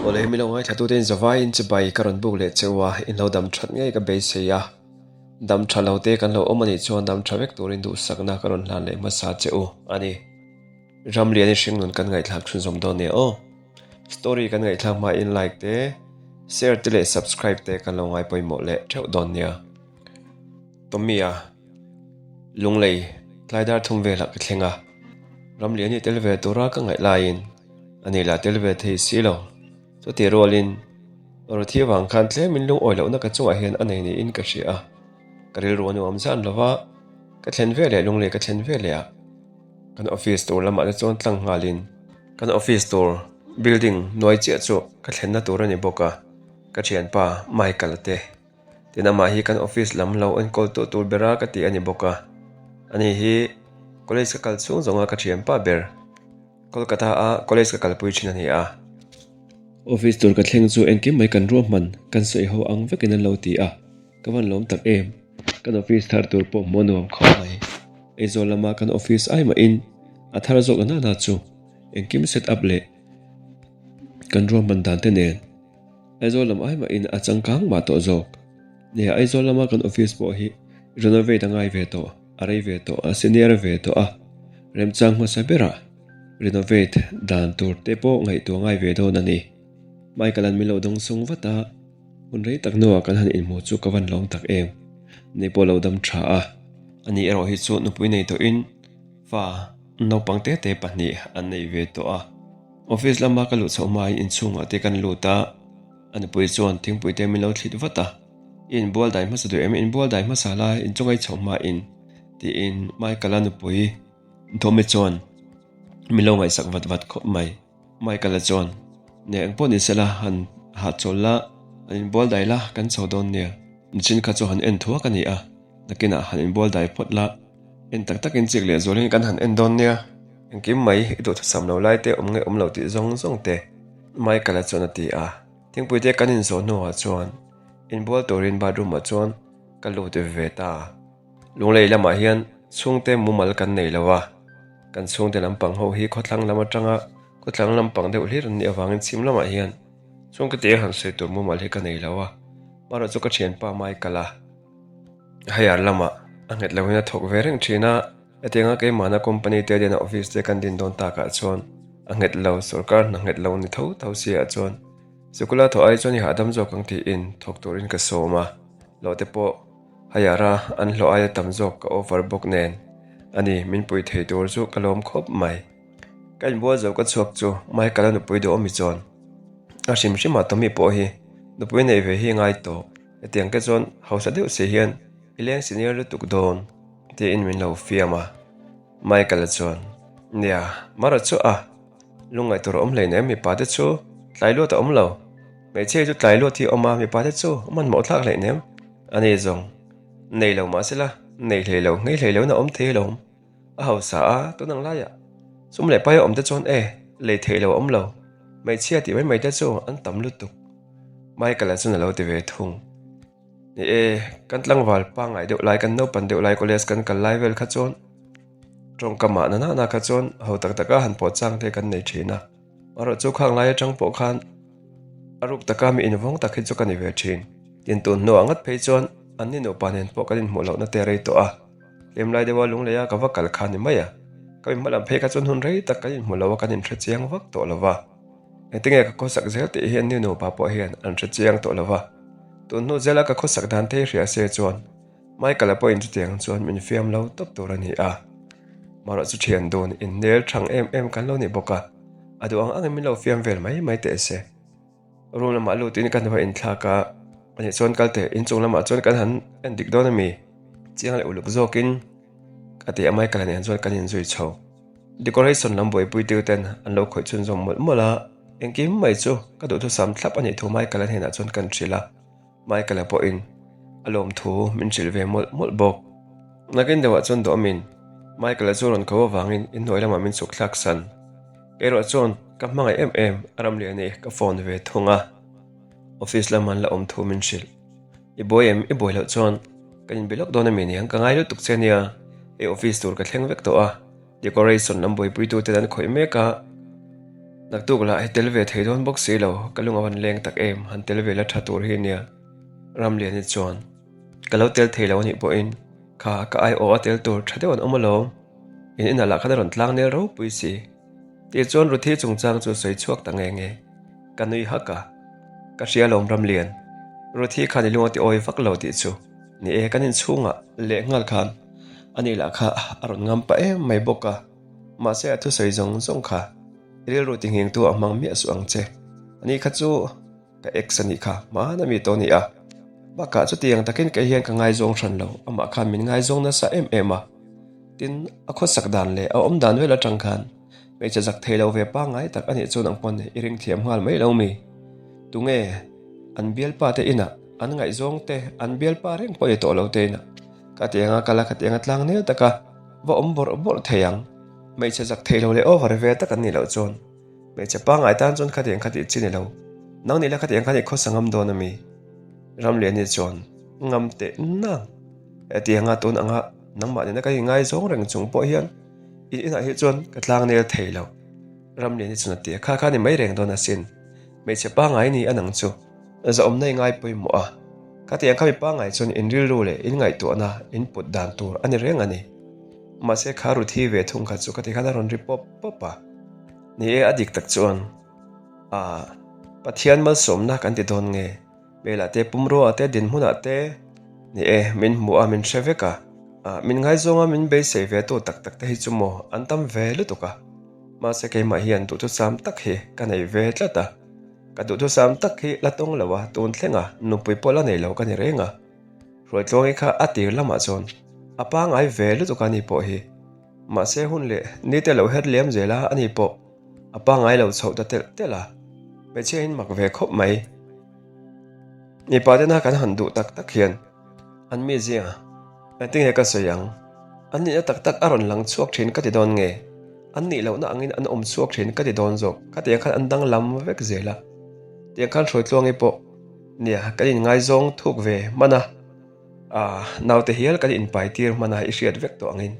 Awle milo ngaithlatute in zavaiin chibai ka rawn buk leh cheu a, in lo dam that ngei ka beisei a. Dam tha lo te kan lo awm anih chuan dam tha vek turin duhsakna ka rawn hlan leh hmasa che u a ni. Ramlian i hringnun kan ngaihthlak chhunzawm dawn nia aw. Story kan ngaihthlak hmain like te, share te leh subscribe te kan lo ngai pawimawh leh theuh dawn nia. Tommy-a Lunglei tlaidar thum velah ka thleng a, Ramlian i tel ve tura ka ngaih laiin a ni lah tel ve thei si lo. Chutih rualin Ruthi avang khan tlemin lungawi lohna ka chungah hian a nei niin ka hria a, ka rilru a nuam zan lo va, ka thlen ve leh Lunglei ka thlen ve leh a, kan office tur lamah te chuan tlang nghalin kan office tur building nuai chiah chu ka thlenna tur a ni bawk a, ka thianpa Michael-a te. Tin amah hi kan office lam lo enkawl tawh tur bera ka tih a ni bawk a. Ani hi college ka kal chhung zawnga ka thian pah ber. Kolkata a college ka kalpui thin a ni a. Office tur ka thleng chu engkim mai kan ruahman kan sawi ho ang vekin an lo ti a, ka van lawm tak em. Kan office thar tur pawh hmuh a nuam khawp mai. Aizawl lama kan office ai mahin a thar zawk na na chu engkim set up leh kan ruahman dan te nen. Aizawl lam ai mahin a changkang mah tawh zawk. Nia, Aizawl lama kan office pawh hi renovate a ngai ve tawh, a rei ve tawh, a senior ve tawh a, remchang hmasa berah renovate dan tur te pawh ngaihtuah ngai ve dawn a ni. Michael-a'n min lo dawng sung vat a, hun rei tak hnuah kan han inhmu chu ka van lawm tak em. Ni pawh lo dam tha a. Ani erawh hi chu nupui nei tawhin fa naupang te te pahnih an nei ve tawh a. Office lama ka luh chhoh hmain inchhungah te kan lut a, a nupui chuan thingpui te min lo thlit vat a, I inbual dai hmasa duh em? Inbual dai hmasa la, inchungai chhoh hmain tiin Michael-a nupui Tommy chuan min lo ngaihsak vat vat khawp mai. Michael-a chuan, Ne engpawh ni sela han hahchawl la, han inbual dai la, kan chho dawn nia. Nichin kha chu han en thuak a ni a, nakinah han inbual dai phawt la, en tak takin chik leh zualin kan han en dawn nia. Engkim mai i duhthusam lo lai te awm nge awm lo tih zawng zawng te Michael-a chuan a ti a. Thingpui te kan inzawh hnuah chuan inbual turin bathroom ah chuan ka lut ve ta. Lunglei lamah hian chhungte mumal kan nei lo a, kan chhungte lampang ho hi khawthlang lam atanga khawthlang lampang deuh hlir an nih avangin chhim lamah hian chhungte te han sawi tur mumal hi ka nei lo a, marawh chu ka thianpa Michael-a higher lamah a nghet loin a thawk ve reng thin a. Hetianga keimahna company te liana office te kan din dawn takah chuan a nghet lo, sorkar hna nghet lo ni tho tho si ah chuan sikula thawh ai chuan i hahdam zawk ang tiin thawk turin ka sawm a, hlawh te pawh higher a an hlawh aia tam zawk ka offer bawk nen a ni, min pui thei tur chu ka lawm khawp mai. Ka inbual zo ka chhuak chu Michael-a nupui duh awmi chuan a hrim hrim ah Tommy pawh hi nupui neih ve hi ngai tawh, hetiang te chuan hausa deuh si hian i leng senior lutuk dawn. Tiin min lo fiam a, Michael-a chuan, Nia, Mara chu a lungngaih tur a awm hleinem, mipa te chu tlai luat a awm lo. Hmeichhia chu tlai luat hi a awm a, mipa te chu a hmanhmawh thlak hleinem. A ni zawng, Nei lo mahsela, nei hlei lo, nghei hlei loin a awm thei alawm. A hausa a, tun ang laiah sum leh pai a awm te chuan e, lei theih lo a awm lo. Hmeichhia tih mai mai te chu an tam lutuk. Michael-a chuan a lo ti ve thung. Ni e, kan tlangval pangngai deuh lai, kan naupan deuh lai college kan kal lai vel kha chuan tawngkamah na nana kha chuan ho tak taka han pawh chang te kan nei thin a. Erawh chu khang lai atang pawh khan a ruk taka mi invawng tak hi chu ka ni ve thin. Tin tun hnuah ngat phei chuan an ni nupa nen pawh kan inhmuh lohna te rei tawh a. Tlem lai deuha lungleia ka va kal kha ni mai a. Ka inhma lam phei kha chuan hun rei tak kan inhmu lo a, kan inhre chiang vak tawh lo va. Engtinge ka khawsak zel tih hi an ni nupa pawh hian an hre chiang tawh lo va. Tun hnu zela ka khawsak dan thei hria se chuan Michael-a pawhin chutiang chuan min fiam lo tawp tur a ni a. Marawh chu thian dun innel thang em em kan lo ni bawk a, a duh ang angin min lo fiam vel mai mai teh se. Room lamah lutin ka hnuai inthlak a, anih chuan kal teh inchung lamah chuan kan han en dik dawn a mi? Chiang leh uluk zawkin ka ti a, Michael-a nen chuan kan inzui chho. Decoration lam buaipui tiu ten an lo khawih chhunzawm mawlh mawlh a, engkim mai chu ka duhthusam thlap a nih thu Michael-a hnenah chuan kan hrilh a, Michael-a pawhin a lawmthu min hrilh ve mawlh mawlh bawk. Nakin deuhah chuan dawmin Michael-a chu rawn ko avangin inhnuai lamah min chhuk thlak san. Erawh chuan ka hmangaih em em a ram lian hi ka phone ve thung a, office lam an la awm thu min hrilh. I buai em? I buai loh chuan kan inbe lawk dawn a mi niang ka ngai lutuk che nia, hei office tur ka thleng vek tawh a, decoration lam buaipuitu ten an khawih mek a. Naktuk lah i tel ve thei dawn bawk si lo, ka lung a van leng tak em, han tel ve la tha tur hi nia. Ramliani chuan, Ka lo tel thei lo anih pawhin, kha ka aiawh a tel tur tha deuh an awm alawm, in inah lah khan a rawn tlang nel ropui si. Tih chuan Ruthi chungchang chu sawi chhuak ta nge nge. Ka nui hak a, ka hria alawm Ramlian, Ruthi khan i lung a ti awi vak lo tih chu. Ni e, kan inchhungah leh nghal khan ani lah kha a rawn ngam pah em mai bawk a. Mahse a thusawi zawng zawng kha i rilru tinghingtu a hmang miah suh ang che. Ani kha chu ka ex a nih kha, hmana mi tawh a ni a. Bakah chutiang takin kei hian ka ngaizawng hran lo, amah khan min ngaizawng nasa em em a. Tin, a khawsak dan leh a awm dan vel atang khan hmeichhe zak thei lo ve pangngai tak a nih chuan ang pawn i ring thiam nghal mai lo mi. Tunge an bialpa te inah an ngaihzawng te an bialpa reng pawh ni tawh lo te inah ka tianga kal a, ka tianga tlang nel taka va awm bawrh bawrh thei ang. Hmeichhe zak thei lo leh over ve tak an nih loh chuan hmeichhe pangngai tan chuan khatiang kha tih chi ni lo. Nang nih la khatiang khan i khawsa ngam dawn a mi? Ramliani chuan ngam teh nang. Hetianga tun anga nangmah nena ka inngaizawng reng chung pawh hian in inah hi chuan ka tlang nel thei lo. Ramliani chuan a ti a, kha kha ni mai reng dawn asin. Hmeichhe pangngai ni a nang chu. Zahawmna i ngai pawimawh a, khatiang kha mi pangngai chuan in rilru leh in ngaihtuahna in put dan tur a ni reng a ni. Mahse kha Ruthi ve thung kha chu ka ti khan a rawn ri pawp pawp a. Ni e, a dik tak chuan a Pathian malsawmna kan ti dawn nge, hmelah te pumruaah te dinhmunah te ni e, min hmu a min hre vek a, min ngaizawnga min beisei ve tu tak tak te hi chu maw an tam ve lutuk a. Mahse keimah hian duhthusam tak hi ka nei ve tlat a. Ka duhthusam tak hi la tawng lo a, tun thlenga nupui pawh la nei lo ka ni reng a. Hruaitluangi kha a tir lamah chuan a pangngai ve lutuk a ni pawh hi. Mahse hun leh nite lo her liam zel a, ani pawh a pangngai lo chhoh ta telh telh a. Hmeichhia in mak ve khawp mai. Mipa tena kan han duh tak tak hian an mi zinga engtinge ka sawi ang? An nihna tak tak a rawn lang chhuak thin ka ti dawn nge? An nih lohna angin an awm chhuak thin ka ti dawn zawk. Khatiang khan an danglam vek zel a. Tiang khan Hruaitluangi pawh nia kan inngaizawng thuk ve hman a, aa naute hial kan inpai tir hman a i hriat vek tawh angin.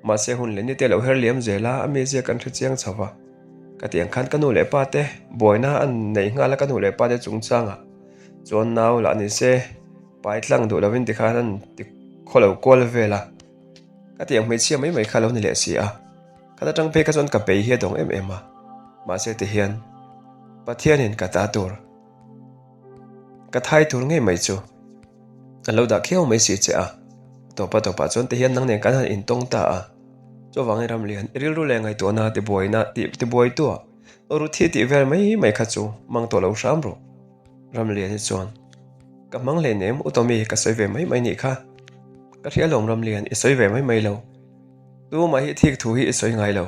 Mahse hun leh nite lo her liam zel a, a mizia kan hre chiang chho va. Khatiang khan ka nu leh pa te buaina an nei nghal a, ka nu leh pa te chungchangah chuan nau lah ni se pai tlang duh lovin tikhan an ti khaw lo kual vel a. Ka tiang hmeichhia mai mai kha lo ni leh si a, ka atang phei kha chuan ka bei hi a dawng em em a, mahse ti hian Pathianin ka ta tur, ka thai tur ngei mai chu a lo dah khiau mai si che a, tawpa tawpah chuan ti hian nang nen kan han intawng ta a, chuvangin Ramlian i rilru leh ngaihtuahna tibuaina tih tibuaituah Ruthi tih vel mai mai kha chu mang tawh lo hram rawh. Ramliani chuan, Ka hmang hleinem U Tommy ka sawi ve mai mai nih kha. Ka hria lawm Ramlian, i sawi ve mai mai lo. Tumah hi thik thu hi i sawi ngai lo.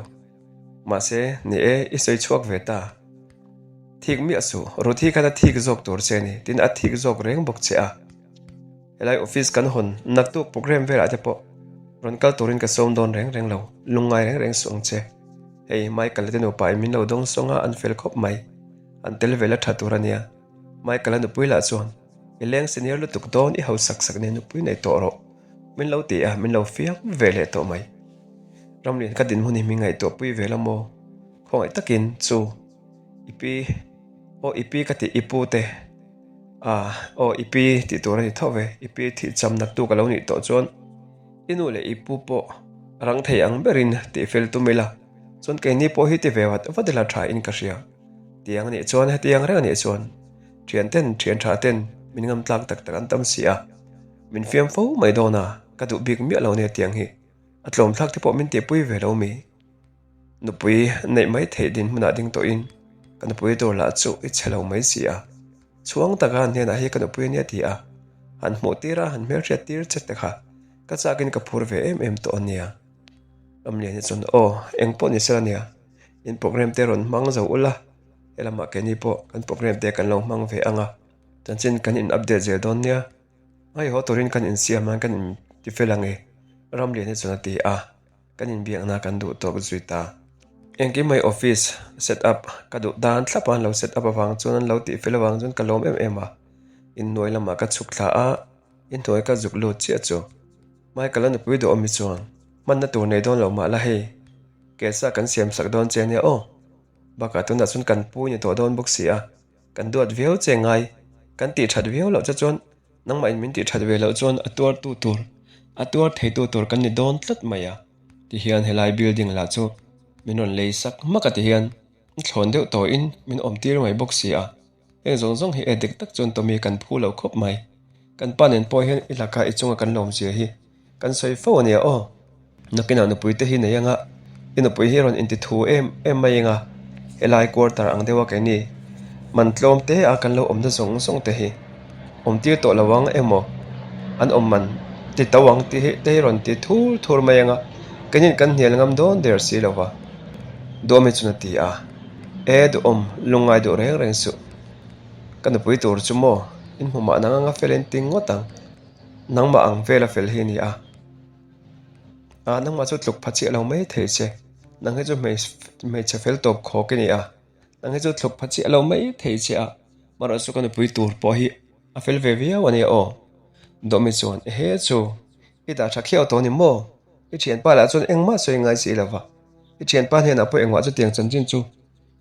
Mahse, ni e, i sawi chhuak ve ta. Thik miah suh, Ruthi khan a thik zawk tur che ni, tin a thik zawk reng bawk che a. Helai office kan hawn naktuk program velah te pawh rawn kal turin ka sawm dawn reng reng lo, lungngai reng reng suh ang che. Hei, Michael te nupa in min lo dawng sawng a, an fel khawp mai. An tel vel a tha tur a nia. Michael-a nupui lah chuan, I leng senior lutuk dawn i hausak sak nen nupui nei tawh rawh. Min lo ti a, min lo fiam ve leh tawh mai. Ramlian ka dinhmun hi min ngaihtuah pui ve la maw? Khawngaih takin chu i pi, aw i pi ka tih i pu te, ah aw i pi tih tur a ni tho ve, i pi thih cham naktuk a lo nih tawh chuan i nu leh i pu pawh rang thei ang berin tihfel tum ila, chuan keini pawh hi ti ve vat vat ila tha in ka hria. Tiang anih chuan hetiang reng anih chuan thian ten thian tha ten min ngam tlak tak tak an tam si a, min fiam fo mai dawn a, ka duh bik miah lo nia tiang hi a tlawm thlak te pawh min tihpui ve lo mi. Nupui neih mai theih dinhmunah ding tawhin ka nupui tur lah chu i chhe lo mai si a, chhuang taka an hnenah hi ka nupui ania ti a, han hmuh tir a han hmelhriat tir che te kha ka chakin ka phur ve em em tawh ania. Ramliani chuan aw engpawh ni sela nia. In program te rawn hmang zo ula, helamah keini pawh kan program te kan lo hmang ve ang a, chanchin kan in update zel dawn nia. Ngaihaw turin kan insiam a, kan in tifel ang e, Ramlian hi chuan a ti a, kan inbiakna kan duh tawk zui ta. Engkim mai office set up ka duh dan thlap a, an lo set up avang chuan an lo tihfel avang chuan ka lawm em em a, inhnuai lamah ka chhuk thla a, inhnuai ka zuk lut chiah chu Michael a nupui duhawm hi chuan hmanna tur nei dawn lo mah la hei. Kesa kan siam sak dawn che ania aw. Bakah tunah chuan kan pu i ni tawh dawn bawk si a, kan duat viau che ngai, kan tih that viau loh che chuan nangmah in min tih that ve loh chuan a tuartu tur, a tuar theitu tur kan ni dawn tlat mai a tihian helai building lah chu min rawn lei sak hmak a tihian thlawn deuh tawhin min awm tir mai bawk si a. Heng zawng zawng hi e dik tak chuan Tommy kan phu lo khawp mai. Kan pa nen pawh hian i laka i chunga kan lawmzia hi kan sawi fo a nia aw. Nakinah nupui te hi nei anga i nupui hi rawn inti thu em em mai anga helai quarter ang deuha keini man tlawm te a kan lo awmna zawng zawng te hi awm tir tawh lo ang emaw an awm man ti to ang tih hi te hi rawn ti thur thur mai anga keinin kan hnial ngam dawn der si lo va. Duhawmi chuan a ti a. E duhawm, lungngai duh reng reng suh. Ka nupui tur chu maw? In hmu mah nang anga fel in ti ngawt ang. Nangmah ang vela fel hi a ni a. Ah, nangmah chu tluk pha chiah lo mai thei che. Nang hi chu hmeichhe fel tawp khawk i ni a. Nang hi chu tluk pha chiah lo mai thei che a. Marawh chu ka nupui tur pawh hi a fel ve viau a nia aw. Dawhmi chuan, Ehe chu, i dah tha khiau tawh a ni maw? I thianpa lah chuan engmah sawi ngai si lo va. I thianpa hnenah pawh engmah chutiang chanchin chu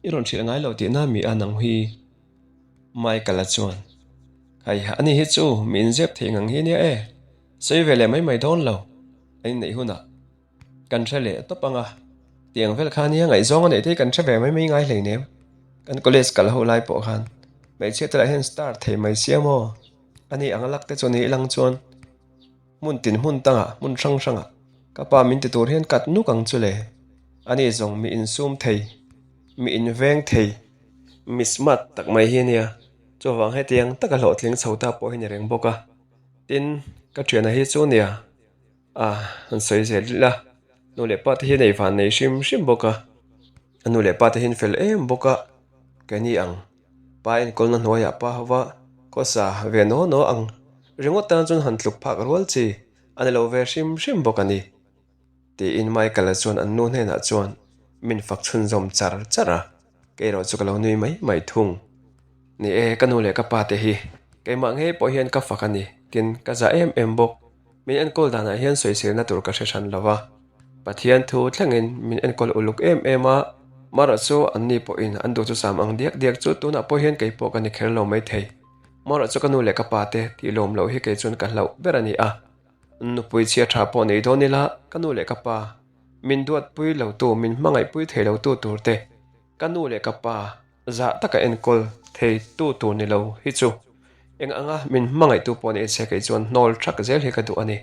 i rawn hrilh ngai lo tihna mi a nang hi. Michael-a chuan, Khai, ani hi chu mi inzep thei ngang hi ania e. Sawi ve leh mai mai dawn lo. A inneih hunah kan hre leh tawp ang a. Tiang vel kha ania ngaihzawng a neih te hi kan hre ve mai mai ngai hleinem. Kan college kal ho lai pawh khan hmeichhia te lah hian star thei mai sia maw? Ani ang a lak te chu ni ilang chuan. Hmun tin hmun tangah, hmun hrang hrangah ka pa min ti tur hian kat nuk ang chu le. Ani zawng mi insum thei, mi inveng thei, mi smart tak mai hi a nia. Chuvang hetiang taka hlawhtling chho ta pawh hi ni reng bawk a. Tin, ka thiana hi chu nia, a han sawi zel ila, nu leh pa te hi nei van nei hrim hrim bawk a. A nu leh pa te hian fel em bawk a, keini ang. Pa enkawlna hnuaiah pa hova khawsa ve naw naw ang ringawt tan chuan han tluk phak rual chi a ni lo ve hrim hrim bawk a ni, tiin Michael-a chuan an nu hnenah chuan min fak chhunzawm char char a, kei erawh chu ka lo nui mai mai thung. Ni e, ka nu leh ka pa te hi keimah ngei pawh hian ka fak a ni, tin ka za em em bawk. Min enkawl danah hian sawiselna tur ka hre hran lo va, Pathian thu thlengin min enkawl uluk em em a, marawh chu anni pawhin an duh chu sam ang diak diak chu tunah pawh hian kei pawh ka ni kher lo maithei. Marawh chu ka nu leh ka pa te tih lawm loh hi kei chuan ka hlauh ber a ni a, nupui chhia tha pawh nei dawn ila ka nu leh ka pa min duatpui lotu min hmangaihpui thei lotu tur te ka nu leh ka pa Zah taka enkawl thei tu tur ni lo hi chu eng anga min hmangaihtu pawh ni se kei chuan hnawl thak zel hi ka duh a ni.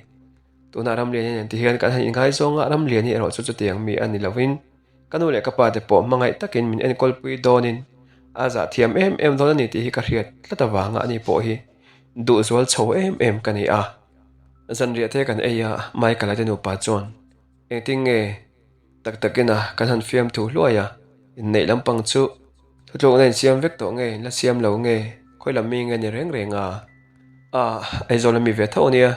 Tunah Ramliani nen ti hian kan han inngaizawng a, Ramliani erawh chu chutiang mi a ni lovin ka nu leh ka pa te pawh hmangaih takin min enkawlpui dawnin a zah thiam em em dawn a ni tih hi ka hriat tlat avanga ani pawh hi duhzual chho em em ka ni a. Zanriah te kan ei a, Michael-a te nupa chuan engtin nge Tak takin a, kan han fiam thu hluai a, inneih lampang chu thutlukna insiam vek tawh nge, la siam lo nge, khawi lam mi nge ni reng reng a? Ah, Aizawl a mi ve tho a nia,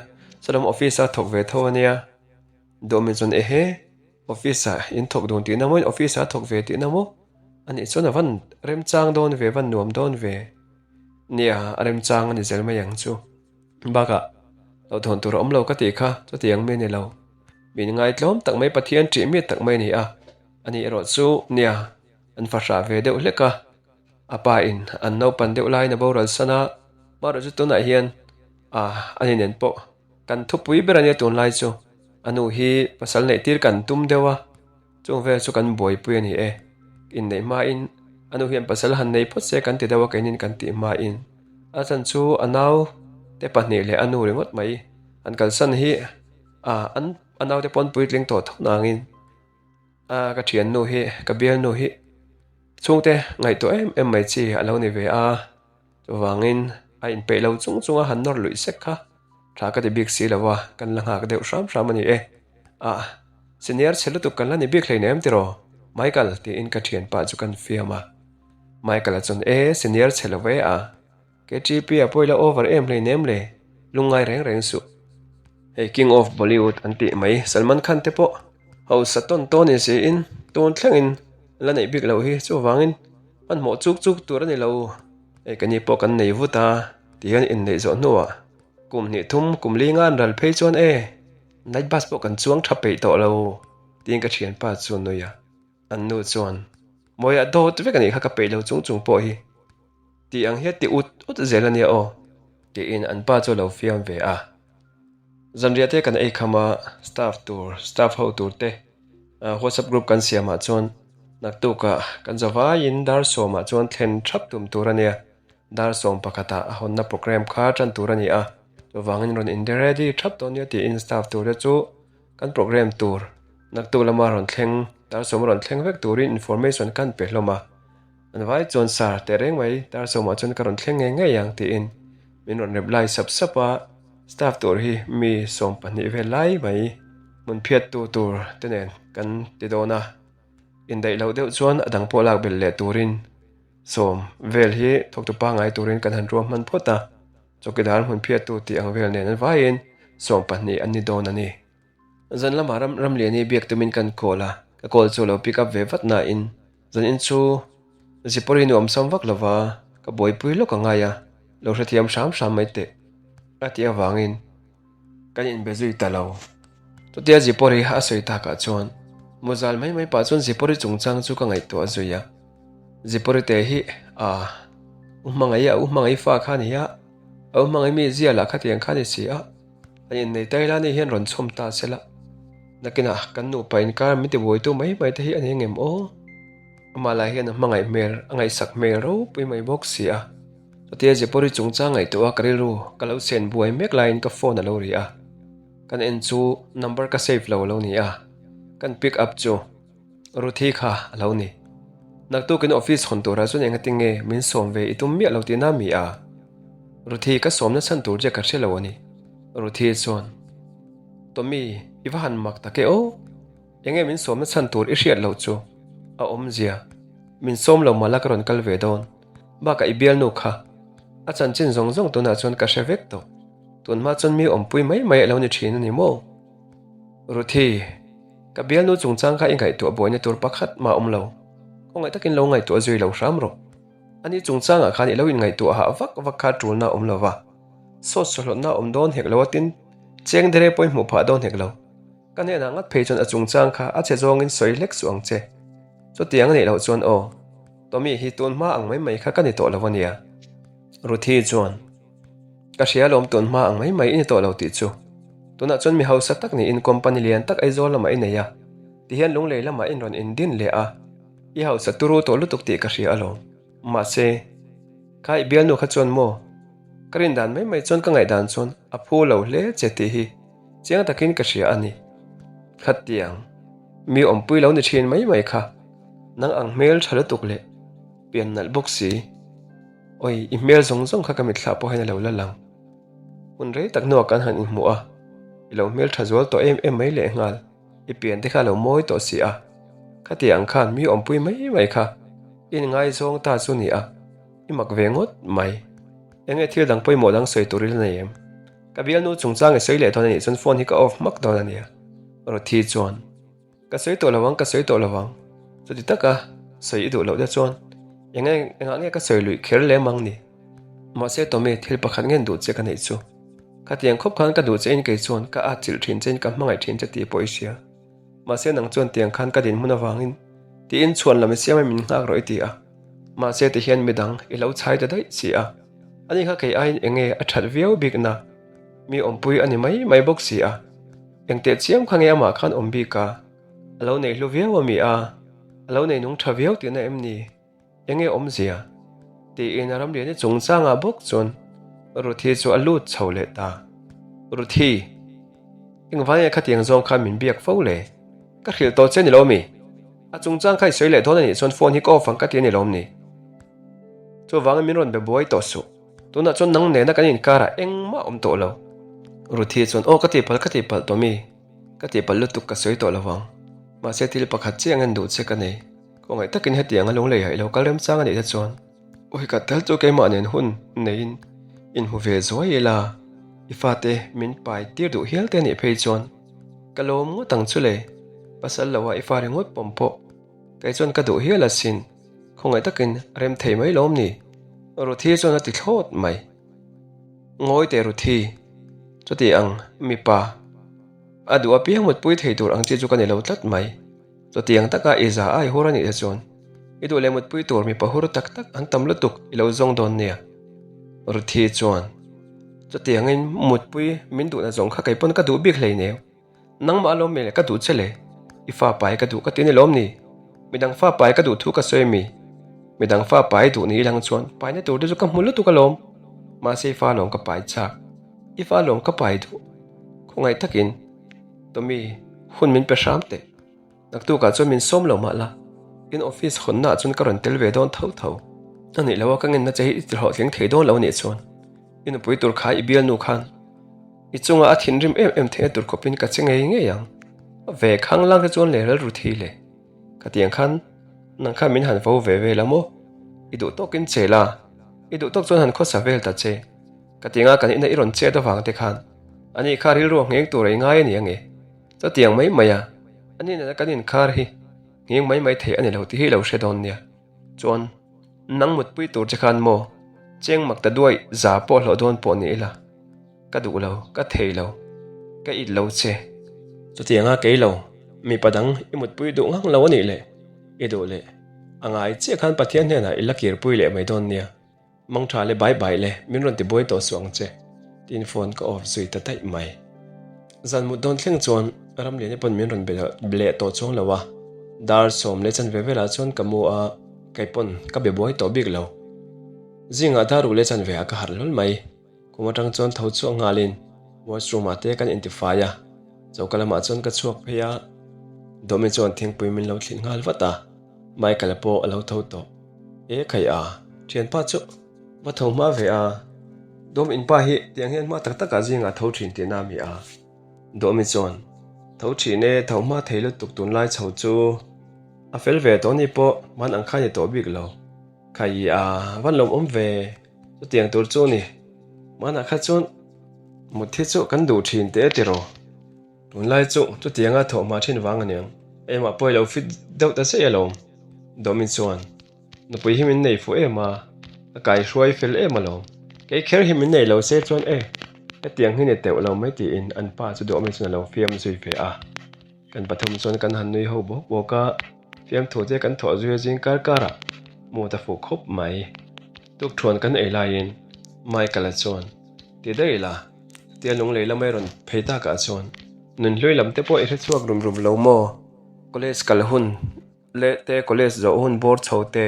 salam office a thawk ve tho a nia. Dawhmin chuan ehe, office ah in thawk dun tihna maw, in office ah a thawk ve tihna maw? Anih chuan a van remchang dawn ve, van nuam dawn ve. Nia, a remchang a ni zel mai ang chu. Bakah, hlauhthawn tur a awm lo ka tih kha, chutiang mi a ni lo. Min ngaitlawm tak mai Pathian ṭih mi tak mai a ni a, ani erawh chu nia an fahrah ve deuh hlek a, a pa in an naupan deuh laiin a boral san a, marawh chu tunah hian ah ani nen pawh kan thupui ber a nia tunlai chu a nu hi pasal neih tir kan tum deuh a, chung vel chu kan buaipui a ni e, inneih hmain a nu hian pasal han nei phawt se kan ti deuh a keinin kan tih hmain a chhan chu a nau te pahnih leh a nu ringawt mai an kalsan hi. A, an a naute pawn puitling tawh tho nangin a ka thiannu hi ka bialnu hi chhungte ngaihtuah em em mai chi a lo ni ve a, chuvangin a inpeih lo chung chunga han nawr luih sek kha tha ka ti bik si lo a, kan la nghak deuh hram hram a ni e. A, senior chhe lutuk kan la ni bik hleinem tiraw Michael tiin ka thianpa chu kan fiam a, Michael-a chuan e senior chhe lo ve a. KTP a pawila over em hleinem le, lungngai reng reng suh. Hei King of Bollywood an tih mai Salman Khan te pawh hausa tawn tawn in siin tun thlengin la neih bik loh hi chuvangin hmanhmawh chuk chuk tur a ni lo. Hei ka ni pawh kan nei vut a ti hian inneih zawh hnuah kum hnih thum kum li ngan ral phei chuan e night bus pawh kan chuang tha peih tawh lo tiin ka thianpa chu a nui a. An nu chuan. Mawia dawt vek a nih kha ka peih lo chung chung pawh hi. Tih ang hian ti ut ut zel a nia aw. Tiin an pa chu a lo fiam ve a. Zanriah te kan ei kham a, staff tur, staff ho tur te WhatsApp group kan siam ah chuan naktukah kan zavaiin dar sawmah chuan thlen thap tum tur a nia. Dar 11 ah a hawnna program kha tan tur a ni a, chuvangin rawn in ready thap dawn nia tiin staff tur te chu kan program tur naktuk lama rawn thleng, dar sawma rawn thleng vek turin information kan pe hlawm a. An vai chuan sar teh reng mai, dar sawmah chuan ka rawn thleng ngei ngei ang tiin min rawn reply sap sap a, staff tur hi mi 12 vel lai mai hmun phiattu tur te nen kan ti dawn a, indaih loh deuh chuan a dang pawh lak belh leh turin sawm vel hi thawktu pangngai turin kan han ruah hman phawt a, chawkidar hmun phiattu tih ang vel nen an vaiin 12 an ni dawn a ni. Zan lamah ram Ramliani biak tumin kan call a, ka call chu a lo pick up ve vat nain zanin chu Zipawri nuam sam vak lova ka buaipui lawk a ngai a, lo hrethiam hram hram mai teh a tih avangin kan inbe zui ta lo. Chutia Zipawri a sawi takah chuan muzal mai mai pah chuan Zipawri chungchang chu ka ngaihtuah zui a, Zipawri te hi a u hmangaih a, u hmangaih fa kha a ni a, a u hmangaih mi zia lah khatiang kha a ni si a. An innei tai la ni hian rawn chhawm ta se la, nakinah kan nupa inkar min tibuaitu mai mai te hi a ni ngem aw? Amah lah hian a hmangaih hmel, a ngaihsak hmel ropui mai bawk si a. Chutia Zipawri chungchang ngaihtuah a ka rilru ka lo chen buai mek laiin ka phone a lo ri a, kan en chu number ka save lo a lo ni a, kan pick up chu. Ruthi kha a lo ni. Naktukin office hawn turah chuan engati nge min sawm ve i tum miah lo tihna mi a? Ruthi ka sawmna chhan tur che ka hre lo a ni. Ruthi chuan, Tommy, i va han mak tak e aw. Enge min sawmna chhan tur i hriat loh chu? A awmzia, min sawm lo mah la ka rawn kal ve dawn. Bakah i bialnu kha. A chanchin zawng zawng tunah chuan ka hre vek tawh. Tunhma chuan mi awmpui mai mai a lo ni thin a ni maw? Ruthi. Ka bialnu chungchang kha i ngaihtuah buaina tur pakhat mah awm lo. Khawngaih takin lo ngaihtuah zui lo hram rawh. Ani chungchangah khan i lo inngaihtuah hah vak vak kha tulna awm lo va. Sawt sawhlawtna awm dawn hek lo a tin cheng dere pawhin hmuh phah dawn hek lo. Ka hnenah ngat phei chuan a chungchang kha a che zawngin sawi hlek suh ang che. Chutiang a nih loh chuan aw, Tommy hi tun hma ang mai mai kha ka ni tawh lo a nia. Ruthi chuan. Ka hria alawm tun hma ang mai mai i ni tawh lo tih chu. Tunah chuan mi hausa tak niin company lian tak Aizawl lamah i nei a, tihian Lunglei lamah in rawn indin leh a, i hausa turu tawh lutuk tih ka hria alawm. Mahse, kha i bialnu kha chuan maw? Ka rin dan mai mai chuan ka ngaihdan chuan a phu lo hle che tih hi chiang takin ka hria a ni. Khatiang, mi awmpui lo ni thin mai mai kha, nang ang hmel tha lutuk leh pian nalh bawk si. Oi, i hmel zawng zawng kha ka mitthla pawh hian a lo la lang. Hun rei tak hnuah kan han inhmuh a, i lo hmel tha zual tawh em em mai lehnghal, i pian te kha a lo mawi tawh si a. Khati ang khan mi awmpui mai mai kha i inngaizawng ta chu ni a, i mak ve ngawt mai. Enge thil dang pawimawh dang sawi tur i la nei em? Ka bialnu chungchang i sawi leh dawn a nih chuan phone hi ka off hmak dawn a nia. Ruthi chuan. Ka sawi tawh lo ang, ka sawi tawh lo ang. Chuti taka sawi i duh loh te chuan eng engah nge ka sawi luih kher lem ang ni? Mahse Tommy, thil pakhat ngen duh che ka neih chu. Khatiang khawp khan ka duh che in kei chuan ka atchilh thin che in ka hmangaih thin che tih pawh i hria. Mahse nang chuan tiang khan ka dinhmun avangin tiin chhuan lam i siam a min nghak rawh i ti a. Mahse tihian midang i lo chhai ta daih si a. Ani kha kei aiin enge a that viau bikna mi awmpui a ni mai mai bawk si a. Engteh chiam kha nge amah khan awm bik a? A lo nei hlu viau a mi a? A lo nei nung tha viau tihna em ni? Enge awmzia? Tiin a ramriani chungchangah bawk chuan Ruthi chu a lut chho leh ta. Ruthi, engvang nge khatiang zawng khan min biak fo le? Ka hrilh tawh che ni lo mi? A chungchang kha i sawi leh dawn a nih chuan phone hi ka off ang ka ti a ni lawm ni? Chuvangin min rawn be buai tawh suh. Tunah chuan nang nena kan inkarah engmah awm tawh lo. Ruthi chuan, Aw ka tihpalh ka tihpalh Tommy, ka tihpalh lutuk ka sawi tawh lo vang. Mahse thil pakhat chiah ngen duh che ka nei. Khawngaih takin hetiang a lunglei haih lo kal remchang a nih te chuan Ui ka tel chu keimah nen hun neiin inhmu ve zuai ila, i fate min pai tir duh hial te a nih phei chuan ka lawm ngawt ang chu le. Pasal loah i fa ringawt pawm pawh kei chuan ka duh hial asin. Khawngaih takin rem thei mai lawm ni? Ruthi chuan a ti thlawt mai. Ngawi teh Ruthi, chuti ang mipa a duh apiang mutpui thei tur ang chi chu ka ni lo tlat mai. Chutiang taka i za ai hur a nih te chuan. I duh leh mutpui tur mipa hur tak tak an tam lutuk i lo zawng dawn nia. Ruthi chuan, Chutiangin mutpui min duhna zawng kha kei pawn ka duh bik hleinem. Nangmah alawm mi le ka duh che le? I fa pai ka duh ka ti ni lawm ni? Midang fa pai ka duh thu ka sawi mi? Midang fa pai duh ni ilang chuan paina tur te chu ka hmu lutuk alawm. Mahse i fa alawm ka pai chak. I fa alawm ka pai duh. Khawngaih takin Tommy hun min pe hram teh. Naktukah chuan min sawm lo mah la, in office hawnnaah chuan ka rawn tel ve dawn tho tho. A nih loh a ka ngenna che hi i tihlawhtling thei dawn lo a nih chuan i nupui tur kha i bialnu khan i chunga a thinrim em em theihna tur khawpin ka che ngei ngei ang. Ve khang lang te chuan leh rilru thi le. Khatiang khan nang khan min han vo ve vel a maw? I duh tawkin che la, i duh tawk chuan han khawsa vel ta che. Khatianga kan ina i rawn chet avang te khan ani kha rilru a ngheng tur a i ngai a ni ange. Chutiang mai mai a, ani nena kan inkar hi ngheng mai mai thei a ni lo tih hi i lo hre dawn nia. Chuan, nang mutpui tur che khan maw, cheng mak ta duai za pawh hlawh dawn pawh ni ila, ka duh lo, ka thei lo, ka it lo che. Chutianga kei lo, mipa dang i mutpui duh ngang lo a nih leh, i duh leh, a ngai chiah khan Pathian hnenah i la kirpui leh mai dawn nia. Mang tha le bai bai le, min rawn ti buai tawh suh ang che, tiin phone ka off zui ta daih mai. Zan mut dawn thleng chuan Ramliani pawn min rawn be leh tawh chuang lo a, dar sawm leh chanve velah chuan ka mu a, kei pawn ka be buai tawh bik lo. Zingah dar ru leh chanve ah ka harh hlawl mai. Kum atang chuan tho chhuak nghalin washroom ah te kan intifai a, choka lamah chuan ka chhuak phei a, Dawmi chuan thingpui min lo thlilh nghal vat a. Michael-a pawh a lo tho tawh. E khai a, thianpa chu va tho hma ve a. Dawm inpa hi tiang hian hma tak takah zingah tho thin tihna a mi a. Dawmi chuan, Tho thin e, tho hma thei lutuk tunlai chho chu. A fel ve tawh ni pawh hman ang kha ni tawh bik lo. Khai a, van lawm awm ve, chutiang tur chu ni. Hmanah kha chuan mut hi chu kan duh thin teh tiraw. Tunlai chu chutianga thawh hma thin vang aniang, engmah pawh i lo fit deuh ta chiah alawm. Dawmin chuan, Nupui hi min nei fuh em a, a kaihruai fel em alawm. Kei kher hi min nei lo se chuan e, hetiang hi ni teuh lo mai tiin an pa chu Dawmin chuan a lo fiam zui ve a. Kan pathum chuan kan han nui ho bawk bawk a, fiamthu te kan thawh zui a zing kar karah mut a fuh khawp mai. Tukthuan kan ei laiin Michael-a chuan, Ti daih la, tia lunglei lama i rawn phei takah chuan nunhlui lam te pawh i hre chhuak rum rum lo maw? College kal hun leh te college zawh hun bawr chho te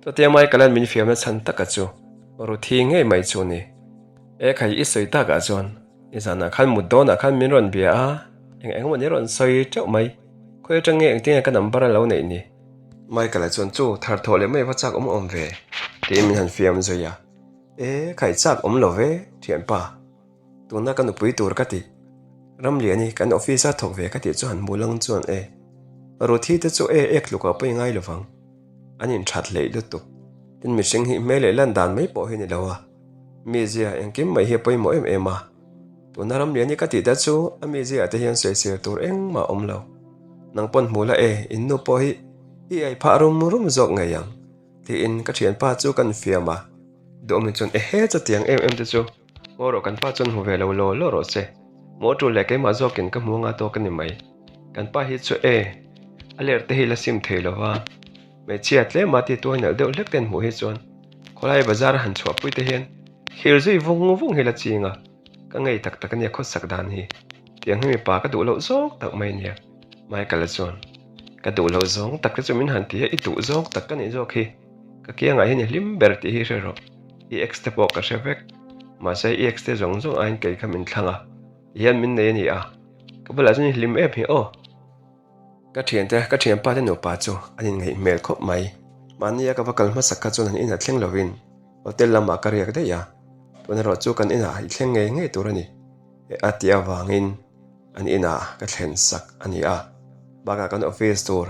chutia Michael-a'n min fiamna chhan taka chu Ruthi ngei mai chu ni. E khai i sawi takah chuan i zanah khan mut dawnah khan min rawn bia a, eng eng emaw ni rawn sawi teuh mai. Khawi atang nge engtin nge ka number a lo neih ni? Michael-a chuan chu thar thawh leh mai va chak awm awm ve tiin min han fiam zui a. E, khai chak awm lo ve, thianpa. Tuna ka nupui tur ka ti. Ramliani kan office a thawk ve ka tih chu han hmu lang chuan e. Ruthi te chu e ek tlukah pawh i ngai lo vang. An inthat hleih lutuk. Tin mihring hi hmel leh lan dan mai pawh hi ni lo a. Mizia engkim mai hi a pawimawh em em a. Tuna Ramliani ka tih te chu a mizia te hian sawisel tur engmah awm lo. Nang pawn hmu la e, in nu pawh hi i ei phah rum rum zawk ngei ang. Tiin ka thianpa chu kan fiam a, Duhawmi chuan ehe chutiang em em te chu ngaw rawh kan pa chuan hmu ve lo law law rawh se, maw tul leh keimah zawkin ka hmu anga tawk a ni mai, kan pa hi chu e a ler te hi la sim thei lo va, hmeichhia tlema ti tuai nalh deuh hlek te an hmuh hi chuan khawlai bazar a han chhuahpui te hian thlir zui vung vung hi la ching a, ka ngei tak tak ania khawsak dan hi, tiang hi mipa ka duh loh zawk tak mai ania. Michael-a chuan, Ka duh loh zawng tak te chu min han ti a, i duh zawng tak ka nih zawk hi. Ka kiangah hian i hlim ber tih hi hre rawh. I ex te pawh ka hre vek. Mahse i ex te zawng zawng aiin kei kha min thlang a, ti hian min nei a ni a. Ka bulah chuan i hlim em hi aw. Ka thiante, ka thianpa te nupa chu an inngaih hmel khawp mai. Mahnia ka va kal hmasak kha chuan an inah thleng lovin hotel lamah ka riak daih a. Tun erawh chu kan inah i thleng ngei ngei tur a ni. A tih avangin. An inah ka thlen sak a ni a, bakah kan office tur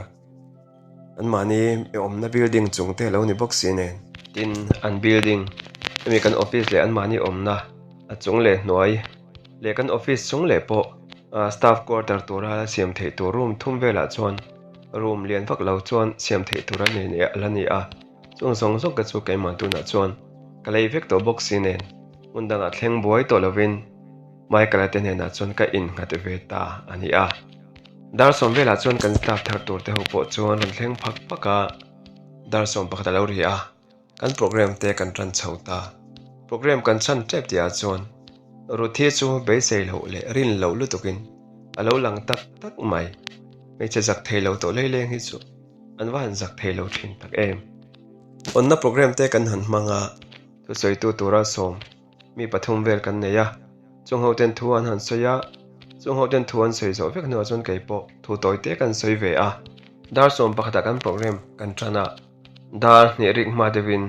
anmahni awmna building chung te lo ni bawk si nen. Tin, an building hemi kan office leh anmahni awmna a chung leh hnuai leh kan office chung leh pawh staff quarter tura la siam theih tur room thum velah chuan room lian vak lo chuan siam theih tur a nei la ni a, chung zawng zawng te chu keimah tunah chuan ka lei vek tawh bawk si nen hmun dangah thleng buai tawh lovin. Michael-a te hnenah chuan ka innghat ve ta a ni a. Dar sawm velah chuan kan staff thar tur te ho pawh chuan rawn thleng phak phak a. Dar 11 a lo ri a, kan programme te kan tan chho ta. Programme kan chhan tep tihah chuan Ruthi chu beisei loh leh rin loh lutukin a lo lang tak tak mai. Hmeichhe zak thei lo tawh leileng hi chu an va han zak thei lo thin tak em. Hawnna programme te kan han hmang a, thusawitu tura sawm mi pathum vel kan nei a, chung ho ten thu an han sawi a, chung ho ten thu an sawi zawh vek hnuah chuan kei pawh thu tawi te kan sawi ve a, dar sawm pakhatah kan programme kan tan a, dar hnih rik hma deuhin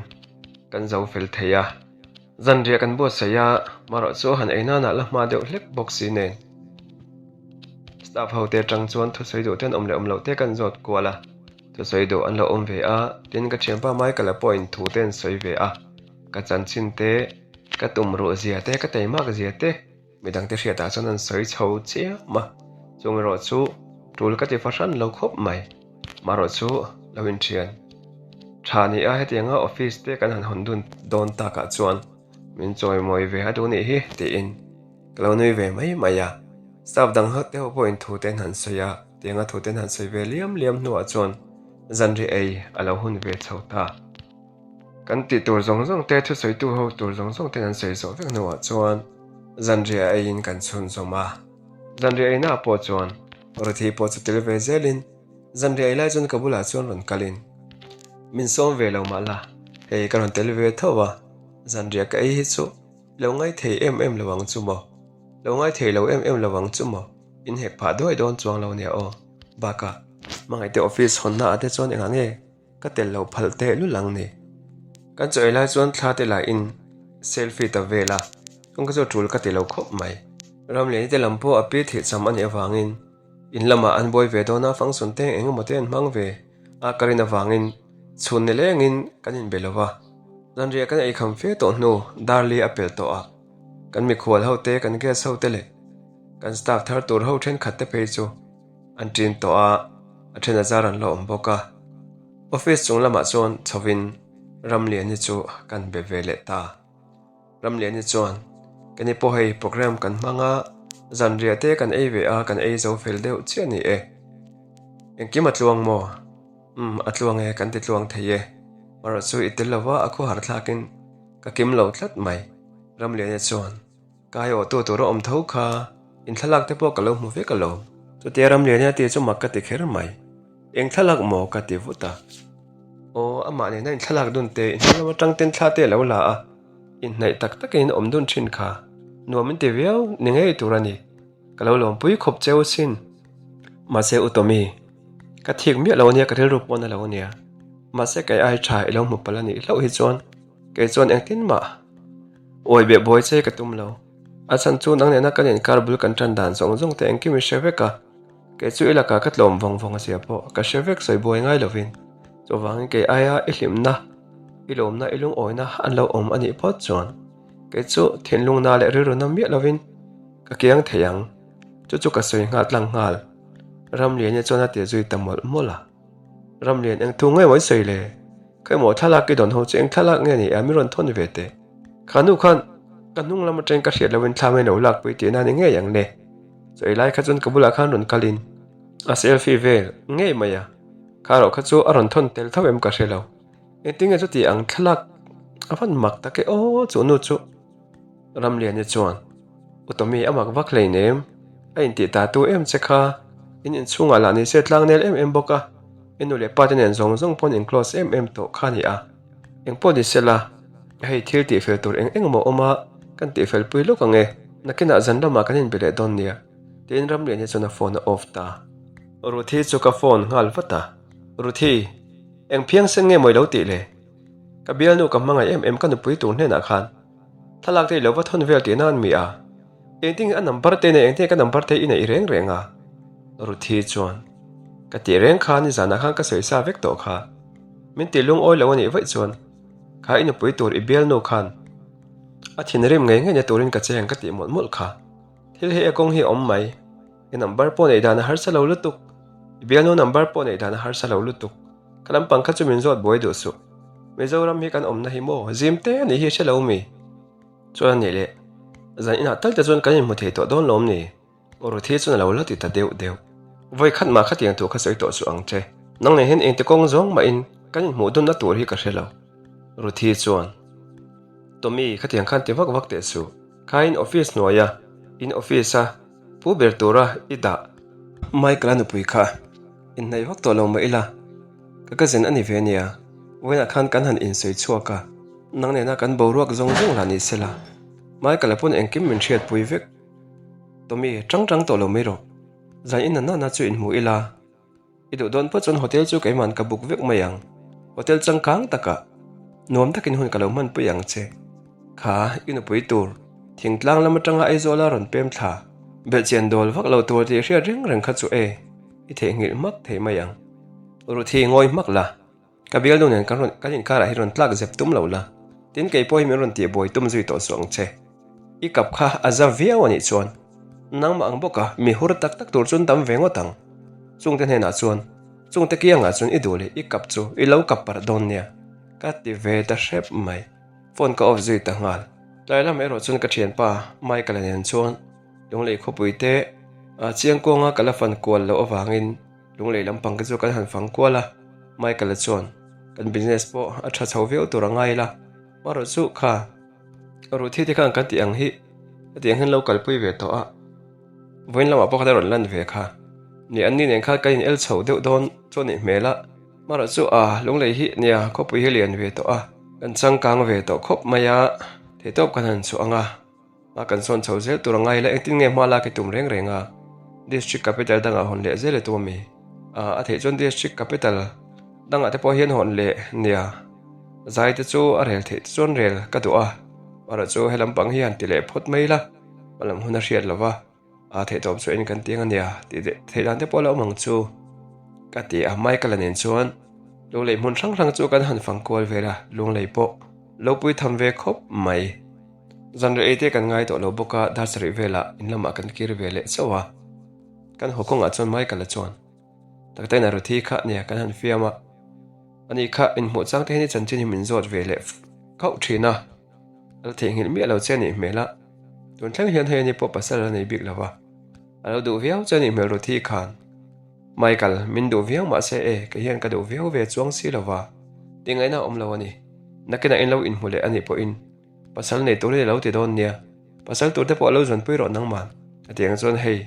kan zo fel thei a, zanriah kan buatsaih a, marawh chu han ei nanah la hma deuh hlek bawk si nen staff ho te atang chuan thusawi duh ten awm leh awm loh te kan zawt kual a, thusawi duh an lo awm ve a, tin ka thianpa Michael-a pawhin thu te an sawi ve a. Ka chanchin te, ka tum ruh zia te, ka teimak zia te midangte hriatah chuan an sawi chho chiam a, chung erawh chu tul ka ti fahran lo khawp mai. Marawh chu lo inthian tha ni a, hetianga office te kan han hawn dun dawn takah chuan min chawimawi ve a duh nih hi tiin ka lo nui ve mai mai a. Staff dang te ho pawhin thu te an han sawi a, tianga thu te an han sawi ve liam liam hnuah chuan zanriah ei a lo hun ve chho ta. Kan tih tur zawng zawng te, thusawitu ho tur zawng zawng ten an sawi zawh vek hnuah chuan zanriah eiin kan chhunzawm a. Zanriah einaah pawh chuan Ruthi pawh chu tel ve zelin zanriah ei lai chuan ka bulah chuan rawn kalin min sawm ve lo mah la, hei ka rawn tel ve tho a, zanriah ka ei hi chu lo ngai thei em em lo ang chu maw? Lo ngai thei lo em em lo ang chu maw? In hek phah duai dawn chuang lo nia aw. Bakah, hmangaihte office hawnna ah te chuan engah nge? Ka tel lo phal teh lul ang ni. Kan chaw ei lai chuan thla te lah in selfie ta vel a, chung kha chu tul ka ti lo khawp mai. Ramliani te lam pawh a pi thih cham a nih avangin in lamah an buai ve dawn a, function te eng emaw te an hmang ve a ka rin avangin chhun ni lengin kan inbe lo va. Zanriah kan eikham fe tawh hnu Darli a pel tawh a, kan mikhual ho te, kan guest ho te leh kan staff thar tur ho thenkhat te phei chu An ṭin tawh a, a ṭhen a zar an la awm bawk a. Office chung lamah chuan chhovin Ramliani chu kan be ve leh ta. Ramliani chuan, Ka ni pawh hei programme kan hmang a, zanriah te kan ei ve a, kan ei zo fel deuh chiah ni e. Engkim a tluang maw? Umm, a tluang e, kan ti tluang thei e. Marawh chu i tel lova a khuahar thlakin ka kim lo tlat mai. Ramliani chuan. Ka aiawhtu tur a awm tho kha, in thlalak te pawh ka lo hmu vek alawm. Chutia Ramliani a ti chu mak ka ti kher mai. Eng thlalak maw ka ti vut a. Aw, amah nena in thlalak dun te, in hnung lam atang ten thla te a lo la a, inhnaih tak takin in awm dun thin kha. Nuam in ti viau ni ngei tur a ni. Ka lo lawmpui khawp cheu sin. Mahse U Tommy, ka thik miah lo ania ka rilru pawn a lo ania. Mahse kei ai tha i lo hmu palh a nih hlauh hi chuan kei chuan engtin mah Awi beh buai che ka tum lo. A chhan chu nang nena kan inkar bul kan tan dan zawng zawng te engkim i hre vek a. Kei chu i lakah ka tlawm vawng vawng a zia pawh ka hre vek sawi buai ngai lovin. Chuvangin kei aia i hlimna, i lawmna, i lungawina an lo awm a nih phawt chuan kei chu thinlungna leh rilru na miah lovin ka kiang thei ang. Chu chu ka sawi nghal tlang nghal. Ramliani chuan a ti zui ta mawlh mawlh a. Ramlian eng thu nge maw i sawi le? Ka emaw thlalak i dawn ho chu eng thlalak nge ni a mi rawn thawn ve teh. Kha nu khan ka hnung lam atangin ka hriat loin thla mai lo lakpui tih na ni ngei ang le. Chaw ei lai kha chuan ka bulah khan rawn kalin a selfie vel ngei mai a. Kha erawh kha chu a rawn thawn tel tho em ka hre lo. Engtin nge chuti ang thlalak a van mak tak e aw chu nu chu. Ramliani chuan, U Tommy a mak vak hleinem, a intih ta tu em che kha, in inchhungah lah ni se tlang nel em em bawk a, i nu leh pa te nen zawng zawng pawn in close em em tawh kha ni a, engpawh ni sela, hei thil tihfel tur eng eng maw awm a, kan tihfel pui lawk ang e, nakinah zan lamah kan inbe leh dawn nia, tiin Ramliani chuan a phone a off ta. Ruthi chu ka phone nghal vat a, Ruthi, eng phiangsen nge maw i lo tih le? Ka bialnu ka hmangaih em em ka nupui tur hnenah khan thlalak te i lo va thawn vel tih nan mi a, engtin a number te nei engtin ka number te i neih reng reng a? Ruthi chuan ka tih reng kha nizanah khan ka sawi sa vek tawh kha, min tih lungawi lo a nih vaih chuan kha i nupui tur i bialnu khan a thinrim ngei ngei na turin ka cheng ka tih mawlh mawlh kha, thil hi a kawng hi a awm mai, i number pawh neih dan a harsa lo lutuk, i bialnu number pawh neih dan a harsa lo lutuk. Ka lampang kha chu min zawt buai duh suh. Mizoram hi kan awmna hi maw zim te a nih hi hre lo mi? Chuan a nih leh, zan inah tal te chuan kan inhmu thei tawh dawn lawm ni? Ruthi chuan a lo la ti ta deuh deuh. Vawi khat mah khatiang thu kha sawi tawh suh ang che. Nang nen hian engti kawng zawng mahin. Kan inhmuh dunna tur hi ka hre lo. Ruthi chuan, Tommy, khatiang khan ti vak vak teh suh. Kha in office hnuaia in office-a pu ber tura i dah. Michael-a nupui kha inhnaih vak tawh lo mah ila, ka cousin a ni ve nia. Vawiinah khan kan han insawi chhuak a, nang nena kan boruak zawng zawng lah ni sela. Michael-a pawn engkim min hriatpui vek. Tommy, tang tang tawh lo mai rawh. Zan in nana chu inhmu ila. I duh dawn phawt chuan hotel chu keiman ka book vek mai ang. Hotel changkang takah nuam takin hun ka lo hmanpui ang che. Kha, i nupui tur, thingtlang lam atanga Aizawla rawn pem thla, belhchian dawl vak lo tur tih hriat reng reng kha chu e, i theihnghilh hmak thei mai ang. Ruthi, ngawi hmak la. Ka bialnu nen kan rawn kan inkarah hi rawn tlak zep tum lo la, tin kei pawh hi min rawn tihbuai tum zui tawh suh ang che. I kap kha a za viau a nih chuan nangmah ang bawka mi hur tak tak tur chuan tam ve ngawt ang. Chungte hnenah chuan chungte kiangah chuan i duh leh i kap chu i lo kap parh dawn nia ka ti ve ta hrep mai. Phone ka off zui ta nghal. Tlai lam erawh chuan ka thianpa Michael-a nen chuan Lunglei khawpui te Chiangkuanga ka la fan kual loh avangin Lunglei lampang te chu kan han fang kual a, Michael-a chuan, Kan business pawh a tha chho viau tur a ngai la, marawh chu kha Ruthi te khan kan tih ang hi hetiang hian lo kalpui ve tawh a, vawiin lamah pawh khan a rawn lan ve kha. Ni anni nen khan kan in el chho deuh dawn chu a nih hmel a, marawh chu a Lunglei hi nia khawpui hi lian ve tawh a, kan changkang ve tawh khawp mai a, theihtawp kan han chhuah ang a. A kan sawn chho zel tur a ngai la, engtin nge hma lak i tum reng reng a? District capital dangah hawn leh zel i tum a mi? A, a theih chuan district capital dangah te pawh hian hawn leh nia. Zai te chu a rel theih te chuan rel ka duh a, erawh chu he lampang hi han ti leh phawt mai la, hma lam hun a hriat lo va. A theih tawp chu en kan tiang a nia tih leh theih dan te pawh a la awm ang chu ka ti a. Michael-a nen chuan Lunglei hmun hrang hrang chu kan han fang kual vel a, Lunglei pawh lo pui tham ve khawp mai. Zanriah ei te kan ngai tawh lo bawk a, dar sarih velah in lamah kan kir ve leh chauh a. Kan haw kawngah chuan Michael-a chuan Taktaina Ruthi kha nia kan han fiam a, ani kha inhmuh chang te hian i chanchin hi min zawt ve leh khauh thin a. A la theihnghilh miah lo che a nih hmel a, tun thleng hian hei ani pawh pasal a la nei bik lo va, a lo duh viau che a nih hmel Ruthi khan. Michael, min duh viau mah se e, kei hian ka duh viau ve chuang si lo va, tingaihna a awm lo a ni. Nakinah in lo inhmu leh a nih pawhin pasal nei turin i lo ti dawn nia, pasal tur te pawh a lo zawnpui rawh nangman, a ti ang chuan hei,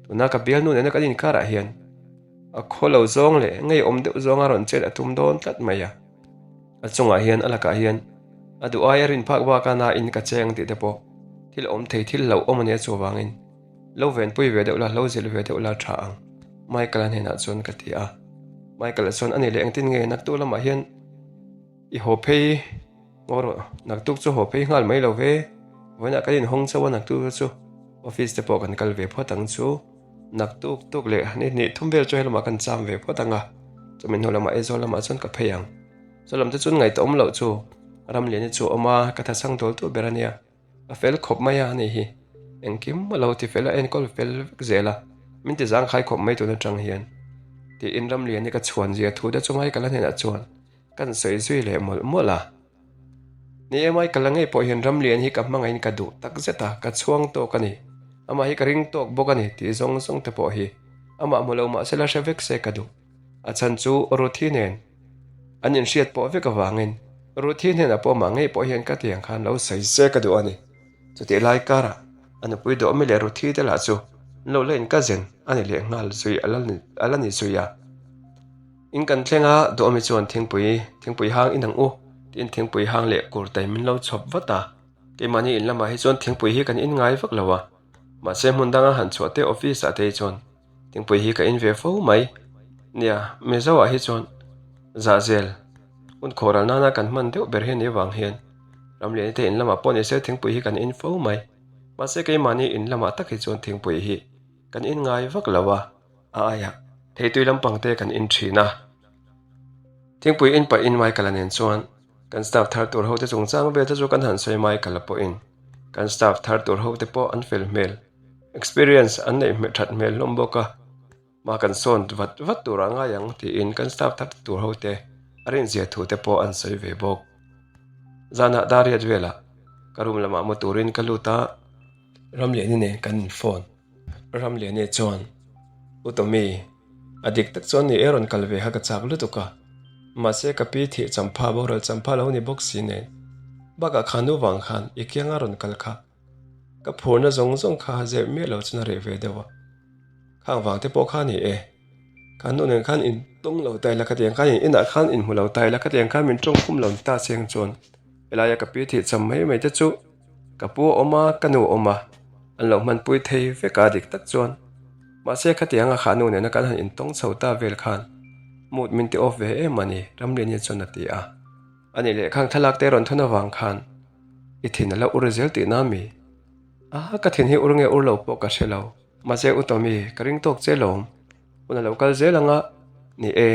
tuna ka bialnu nena kan inkarah hian a khaw lo zawng leh ngeiawm deuh zawnga rawn chet a tum dawn tlat mai a. A chungah hian a lakah hian a duh aia rin phak bak a na in ka cheng tih te pawh thil awm thei thil hlauh awm a nia chuvangin lo venpui ve deuh la lo zilh ve deuh la tha ang Michael-a hnenah chuan ka ti a. Michael-a chuan ani leh engtin nge naktuk lamah hian i haw phei ngaw rawh naktuk chu haw phei nghal mai lo ve vawiinah kan inhawng chauh a naktuk chu office te pawh kan kal ve phawt ang chu. Nak tuk tuk leh ni hnih thum vel chu helamah kan cham ve phawt ang a, chumi hnu lamah Aizawl lamah chuan ka phei ang. Chu lam te chuan ngaihtuah awm loh chu Ramliani chu a awm a, ka thachhang dawl tu ber a nia, a fel khawp mai a ni hi. Engkim a lo ti fel a, enkawl fel vek zel a, min ti zangkhai khawp mai tun atang hian. Tiin Ramliani ka chhuan zia thu te chu Michael-a hnenah chuan kan sawi zui leh mawlh mawlh a. Ni e Michael a ngei pawh hian Ramlian hi ka hmangaihin ka duh tak zet a, ka chhuang tawk a ni. Amah hi ka ring tawk bawk a ni tih zawng zawng te pawh hi amah hmu lo mahse la hre vek se ka duh. A chhan chu Ruthi nen an inhriat pawh vek avangin Ruthi hnenah pawh amah ngei pawh hian ka tiang khan lo sawi se ka duh a ni. Chutih lai karah a nupui Dawhmi leh Ruthi te lah chu an lo la inkazen a ni leh nghal zui a la ni zui a. In kan thleng a, Duhawmi chuan thingpui, thingpui hang in ang u, tiin thingpui hang leh kurtai min lo chhawp vat a. Keimahni in lamah hi chuan thingpui hi kan in ngai vak lo a, mahse hmun danga han chhuah te office ah te hi chuan thingpui hi ka in ve fo mai. Nia, Mizo ah hi chuan zahzel hun khawhral nana kan hman deuh ber hi a nih avang hian Ramliani te in lamah pawh nise thingpui hi kan in fo mai. Mahse keimahni in lamah tak hi chuan thingpui hi kan in ngai vak lo a. A aiah theitui lampang te kan in thin a. Thingpui in pah in Michael-a nen chuan kan staff thar tur ho te chungchang vel te chu kan han sawi Michael-a pawhin kan staff thar tur ho te pawh an fel hmel, experience an neih hmel that hmel hlawm bawk a, mah kan sawn vat vat tur a ngai ang tiin kan staff thar tur ho te a rinzia thu te pawh an sawi ve bawk. Zanah dar riat velah ka room lamah mu turin ka lut a, Ramliani nen kan in phone. Ramliani chuan, U Tommy, a dik tak chuan ni e rawn kal ve kha ka chak lutuk a. Mahse ka pi thih champha boral champha lo ni bawk si nen. Bakah kha nu vang khan i kianga rawn kal kha. Ka phurna zawng zawng kha zep miah lo chuan a reh ve deuh a. Khang vang te pawh kha ni e. Kha nu nen khan in tawng lo ta ila khatiang khan in inah khan in hmu lo ta ila khatiang khan min tawng khum lo ta chiang chuan helaia ka pi thih cham mai mai te chu ka pu a awm a ka nu a awm a an lo hmanpui thei vek a dik tak chuan mahse khatianga kha nu nena kan han intawng chho ta vel khan mood min ti off ve em a ni Ramliani chuan a ti a. A nih leh khang thlalak te rawn thun avang khan i thin a la ur zel tihna mi? A ka thin hi ur nge ur lo pawh ka hre lo. Mahse u Tommy, ka ring tawk che lawm. Hun a lo kal zel anga, ni e.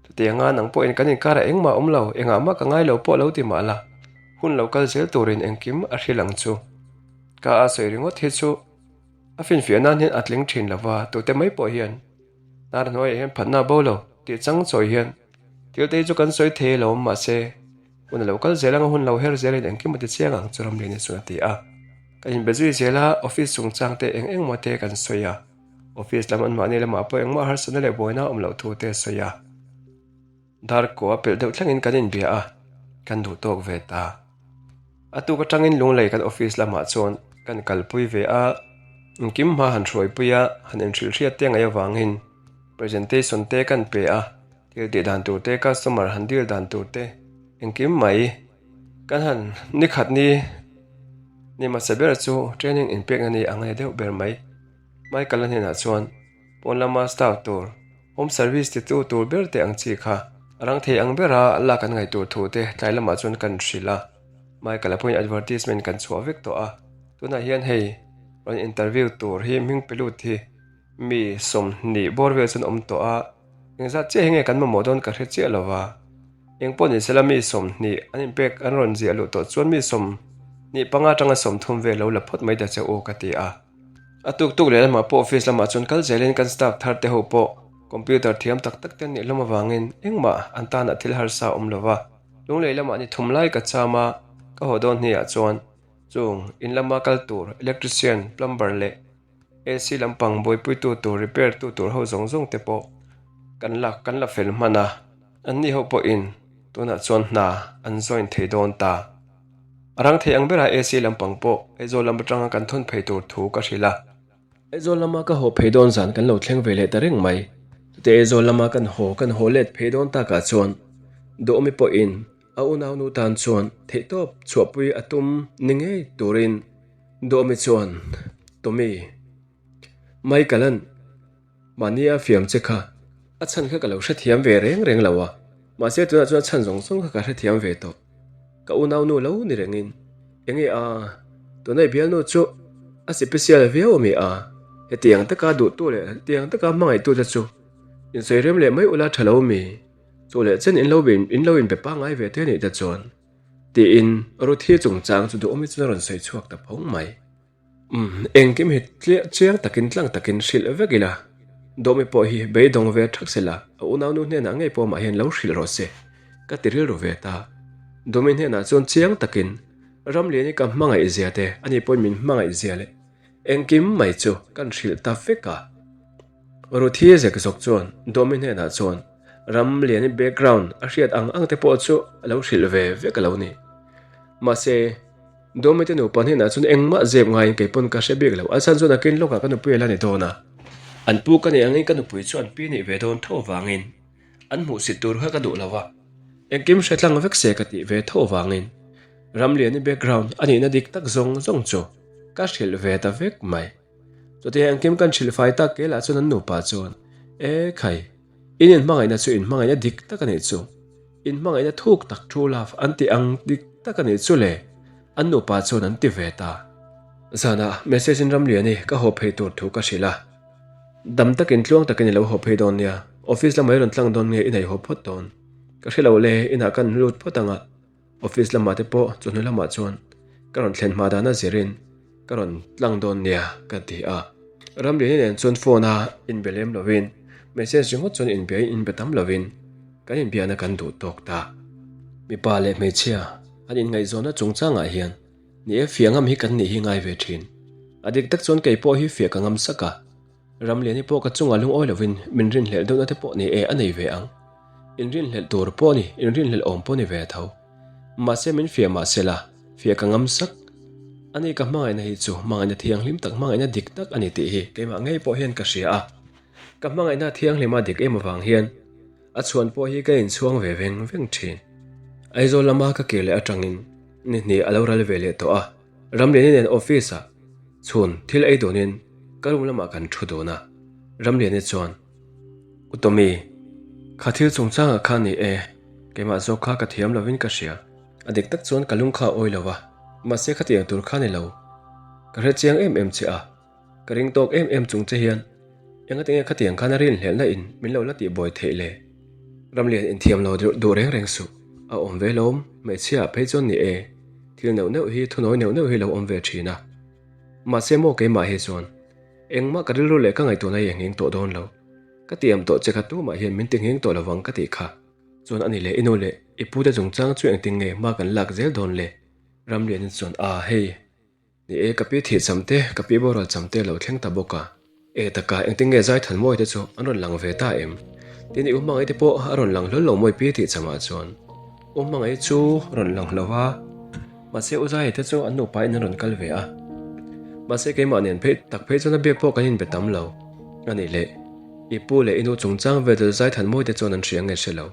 Chutianga nang pawhin kan inkarah engmah awm lo, engah mah ka ngai lo pawh lo ti mah la, hun lo kal zel turin engkim a hrilh ang chu. Ka a sawi ringawt hi chu a finfiah nan hian a tling thin lo va, tute mai pawh hian hnar hnuaiah hian phatna bo lo tih chang chawi hian thil te hi chu kan sawi thei alawm mahse Hun a lo kal zel anga hun lo her zelin engkim a ti chiang ang chu Ramliani chuan a ti a. Kan inbe zui zel a, office chungchang te eng eng maw te kan sawi a. Office lam anmahni lamah pawh engmah harsatna leh buaina a awm loh thu te a sawi a. Darkaw a pelh deuh thlengin kan inbia a, kan duh tawk ve ta. A tuk atangin Lunglei kan office lamah chuan kan kalpui ve a, engkim hma han hruaipui a, han inhrilhhriat te ngaih avangin presentation te kan pe a. Thil tih dan tur te, customer han deal dan tur te engkim mai kan han ni khat ni ni hmasa ber chu training inpekna ni ang a ni deuh ber mai. Michael-a hnenah chuan pawn lama staff tur home service titu tur ber te ang chi kha a rang thei ang bera lak an ngaih tur thu te tlai lamah chuan kan hrilh a. Michael-a pawhin advertisement kan chhuah vek tawh a, tunah hian hei rawn interview tur hi hming pe lut hi mi 20 bawr vel chuan awm tawh a. Engzat chiah hi nge kan mamawh dawn ka hre chiah lo va, eng pawh ni sela mi 20 an inpek an rawn ziah luh tawh chuan mi 25 atanga 30 vel lo la phawt mai ta che u ka ti a. A tuk tuk leh lamah pawh office lamah chuan kal zelin kan staff thar te ho pawh computer thiam tak tak te an nih hlawm avangin engmah an tanah thil harsa a awm lo va, lunglei lamah ni thum lai ka cham a, ka haw dawn hniah chuan chung in lama kal tur electrician, plumber leh AC lampang buaipuitu tur repair tu tur ho zawng zawng te pawh kan lak kan la fel hman a, an ni ho pawhin tunah chuan hna an join thei dawn ta. A rang thei ang berah AC lampang pawh Aizawl lam atanga kan thawn phei tur thu ka hrilh a. Aizawl lama ka haw phei dawn zan kan lo thleng ve leh ta reng mai. Chutah Aizawl lama kan haw kan haw let phei dawn takah chuan Duhawmi pawhin a unaunu tan chuan theihtawp chhuahpui a tum ni ngei turin Dawmi chuan, Tommy, Michael-a'n mahni a fiam che kha a chhan kha ka lo hrethiam ve reng reng lo a, mahse tunah chuan a chhan zawng zawng kha ka hrethiam ve tawh. Ka unaunu lo ni rengin, Enge a, tuna i bialnu chu a sipisial viau a mi a, hetiang taka duhtu leh hetiang taka hmangaihtu te chu insawi rem leh mai ula tha lo mi? Chu leh chen in lo in lo inbe pangngai ve te nih te chuan. Tiin Ruthi chungchang chu duhawmi chuan a rawn sawi chhuak ta phawng mai. Umm, engkim hi tliah chiang takin tlang takin hrilh vek ila, Duhawmi pawh hi beidawng ve thak se la, a unaunu hnenah ngei pawh amah hian lo hrilh rawh se, ka ti rilru ve ta. Duhawmi hnenah chuan chiang takin Ramliani ka hmangaih zia te, ani pawhin min hmangaih zia leh engkim mai chu kan hrilh ta vek a. Ruthi zek zawk chuan Duhawmi hnenah chuan Ram liani background a hriat ang ang te pawh chu a lo hrilh ve vek a lo ni. Mahse, Dawmi te nupa hnenah chuan engmah zep ngaiin kei pawn ka hre bik lo. A chhan chuan a kin lawkah ka nupui a la ni dawn a. An pu ka nih angin ka nupui chu an pi nih ve dawn tho avangin an hmuhsit tur kha ka duh lo a. Engkim hre tlang vek se ka tih ve tho avangin Ramliani background a nihna dik tak zawng zawng chu ka hrilh ve ta vek mai. Chutia engkim kan hrilh fai tak kelah chuan an nupa chuan, E khai! In inhmangaihna chu inhmangaihna dik tak a nih chu. Inhmangaihna thuk tak true love an tih ang dik tak a nih chu le, an nupa chuan an ti ve ta. Zanah message in Ramliani ka haw phei tur thu ka hrilh a. Dam takin tluang takin i lo haw phei dawn nia, office lamah i rawn tlang dawn nge i nei haw phawt dawn? Ka hre lo le, inah kan lut phawt ang a. Office lamah te pawh chawhnu lamah chuan ka rawn thlen hma dana zirin ka rawn tlang dawn nia ka ti a. Ramliani nen chuan phone a inbe lem lovin message ringawt chuan inbiain inbe tam lovin kan inbiakna kan duh tawk ta. Mipa leh hmeichhia an inngaihzawnna chungchangah hian ni e fiah ngam hi kan nih hi ngai ve thin. A dik tak chuan kei pawh hi fiah ka ngam sak a. Ramliani pawh ka chungah lungawi lovin min rinhlelh deuhna te pawh ni e a nei ve ang. Inrinhlelh tur pawh a ni, inrinhlelh awm pawh a ni ve tho. Mahse min fiah mah se la, fiah ka ngam sak. Ani ka hmangaihna hi chu hmangaihna thianghlim tak, hmangaihna dik tak a ni tih hi keimah ngei pawh hian ka hria a. Ka hmangaihna thianghlima dik em avang hian a chhuan pawh hi ka inchhuang ve veng veng thin. Aizawl lama ka kir leh atangin ni hnih a lo ral ve leh tawh a, Ramliani nen office ah chhun thil ei dunin ka room lamah kan thu dun a, Ramliani chuan, U Tommy, kha thil chungchangah khan ni e, keimah zawk kha ka thiam lovin ka hria. A dik tak chuan ka lung kha a awi lo a, mahse khatiang tur kha ni lo. Ka hre chiang em em che a, ka ring tawk em em chung che hian engati nge khatiang khan a rinhlelhna in min lo la tih buai theih le? Ramlian inthiam lo duh reng reng suh, a awm ve lawm, hmeichhia ah phei chuan ni e, thil neuh neuh hi thunawi neuh neuh hi lo awm ve thin a. Mahse maw keimah hi chuan engmah ka rilru leh ka ngaihtuahna hi a nghing tawh dawn lo. Ka tiam tawh che kha tumah hian min ti nghing tawh lovang ka tih kha. Chuan ani leh i nu leh i pute chungchang chu engtin nge hma kan lak zel dawn le? Ramlianin chuan a hei. Ni e, ka pi thih cham te, ka pi boral cham te a lo thleng ta bawk a. E taka, engtin nge Zaithan Mawi te chu an rawn lang ve ta em? Tin i u Hmangaih te pawh a rawn lang hlawl lo mawi pi tih chamah chuan U Hmangaih chu rawn lang hlo a, mahse U Zaia te chu an nupa in an rawn kal ve a. Mahse keimah nen phei tak phei chuan a biak pawh kan inbe tam lo. A nih leh, i pu leh i nu chungchang vel chu Zaithan Mawi te chuan an hria nge hre lo.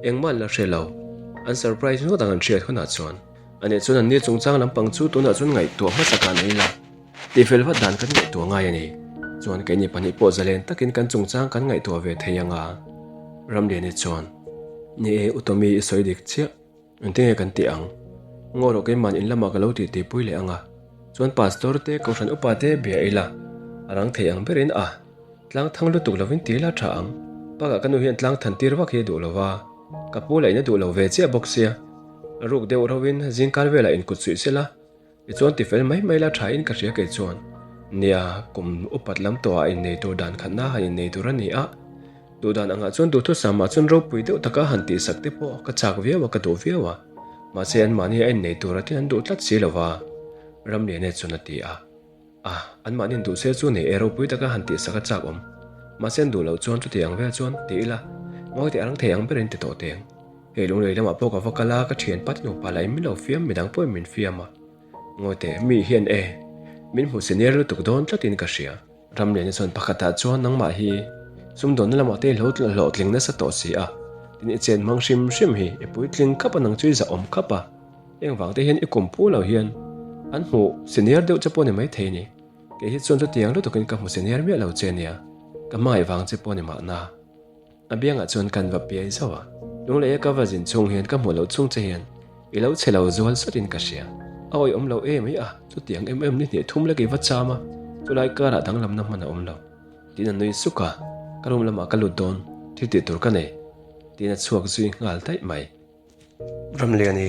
Engmah an la hre lo. An surprise ngawt ang an hriat hunah chuan. Ani chuan an ni chungchang lampang chu tunah chuan ngaihtuah hmasakah nei la. Tihfel vat dan kan ngaihtuah ngai a ni. Chuan keini pahnih pawh zalen takin kan chungchang kan ngaihtuah ve thei ang a. Ramliani chuan, Ni e, U Tommy i sawi dik chiah. Engtinge kan tih ang? Ngaw rawh keiman in lamah ka lo tih tihpui leh ang a. Chuan pastor te, kohhran upa te bia ila. A rang thei ang berin a. Tlang thang lutuk lovin ti ila tha ang. Bakah ka nu hian tlang than tir vak hi a duh lo va. Ka pu lah in a duh lo ve chiah bawk sia. A ruk deuh rauhin zingkar velah inkut suih sela. Tichuan ti fel mai mai la tha in ka hria kei chuan. Nia, kum upat lam tawhah innei tur dan khatna han innei tur a ni a. Duh dan angah chuan duhthusam ah chuan ropui deuh taka han tihsak te pawh ka chak viau a, ka duh viau a. Mahse anmahni a innei tur atin an duh tlat si lo va. Ramliane chuan a ti a. A, anmahni an duh se chu nei e ropui taka han tihsak a chak awm. Mahse an duh loh chuan chuti ang vel chuan ti ila, ngawi teh rang thei ang berin ti tawh teng. Hei lunglei lamah pawh ka va kal a, ka thian pat nupa lah in min lo fiam, midang pawhin min fiam a. Ngawi teh, mi hian e, min hmu senior lutuk dawn tlatin ka hria. Ramliana chuan pakhatah chuan nangmah hi sumdawnna lamah te i hlo hlawhtling nasa tawh si a, tin i chen hmang hrim hrim hi i puitling khap a nang chu i zahawm khap a. Engvang te hian i kum pu lo hian an hmu senior deuh che pawh ni mai thei ni. Kei hi chuan chutiang lutukin ka hmu senior miah lo che nia, ka hmangaih vang che pawh ni mahna. A biangah chuan kan va piai zauh a, lungleia ka va zin chhung hian ka hmuh loh chhung che hian i lo chhe lo zual sawtin ka hria. A awih awm lo em i a, chutiang em em ni hnih thum lek i va cham a, chulai karah danglamna hman a awm lo. Tiin a nui suk a, ka room lamah ka lut dawn, thil tih tur ka nei. Tiin a chhuak zui nghal daih mai. Ramliani,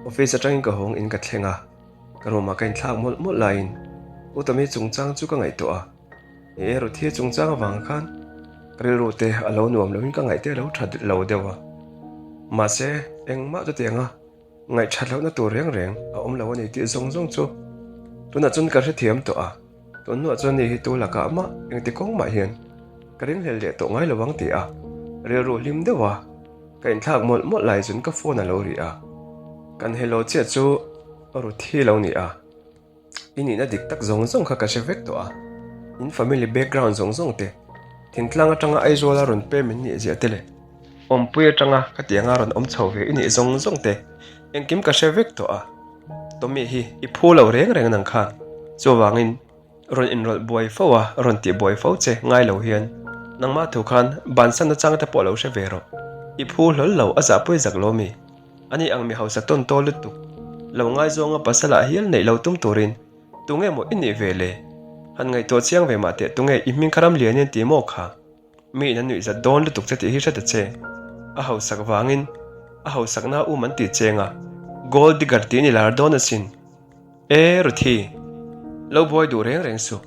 Office atangin ka hawng in ka thleng a, ka room ah ka inthlak mawlh mawlh laiin U Tami chungchang chu ka ngaihtuah a, ni e Ruthia chungchang avang khan ka rilru te a lo nuam loin ka ngaih te a lo tha lo deuh a, mahse engmah chutiang a ngaihthat lohna tur reng reng a awm lo a ni tih zawng zawng chu tunah chuan ka hrethiam tawh a. Tun hnuah chuan ni hi tu lakah mah engti kawng mah hian ka ringhlel leh tawh ngai lo ang ti a, rilru hlim deuh a, ka inthlak mawlh mawlh lai chuan ka phone a lo ri a, kan hello chiah chu Ruthi lo ni a, i nihna dik tak zawng zawng kha ka hre vek tawh a, in family background zawng zawng te, thingtlang atanga Aizawl a rawn pem in nih ziah te leh awmpui atanga khatianga rawn awm chho ve i nih zawng zawng te engkim ka hre vek tawh a. Tommy hi i phu lo reng reng nang khan. Chuvangin rawn inrawlh buai fo a, rawn tih buai fo che ngai lo hian nangmah thu khan bansan nachang te pawh lo hre ve rawh. I phu hlawl lo a zahpui zak lo mi? Ani ang mi hausa tawn tawl lutuk lo ngaizawnga pasal ah hial neih lo tum turin tunge maw i nih ve le? Han ngaihtuah chiang ve mah teh tunge i hming kha ram lian in ti maw kha? Mi in a nuih zat dawn lutuk che tih hi hre ta che. A hausak vangin a hausakna um an tih cheng a, gold digger tiin i lar dawn asin. E Ruthi, lo buai duh reng reng suh.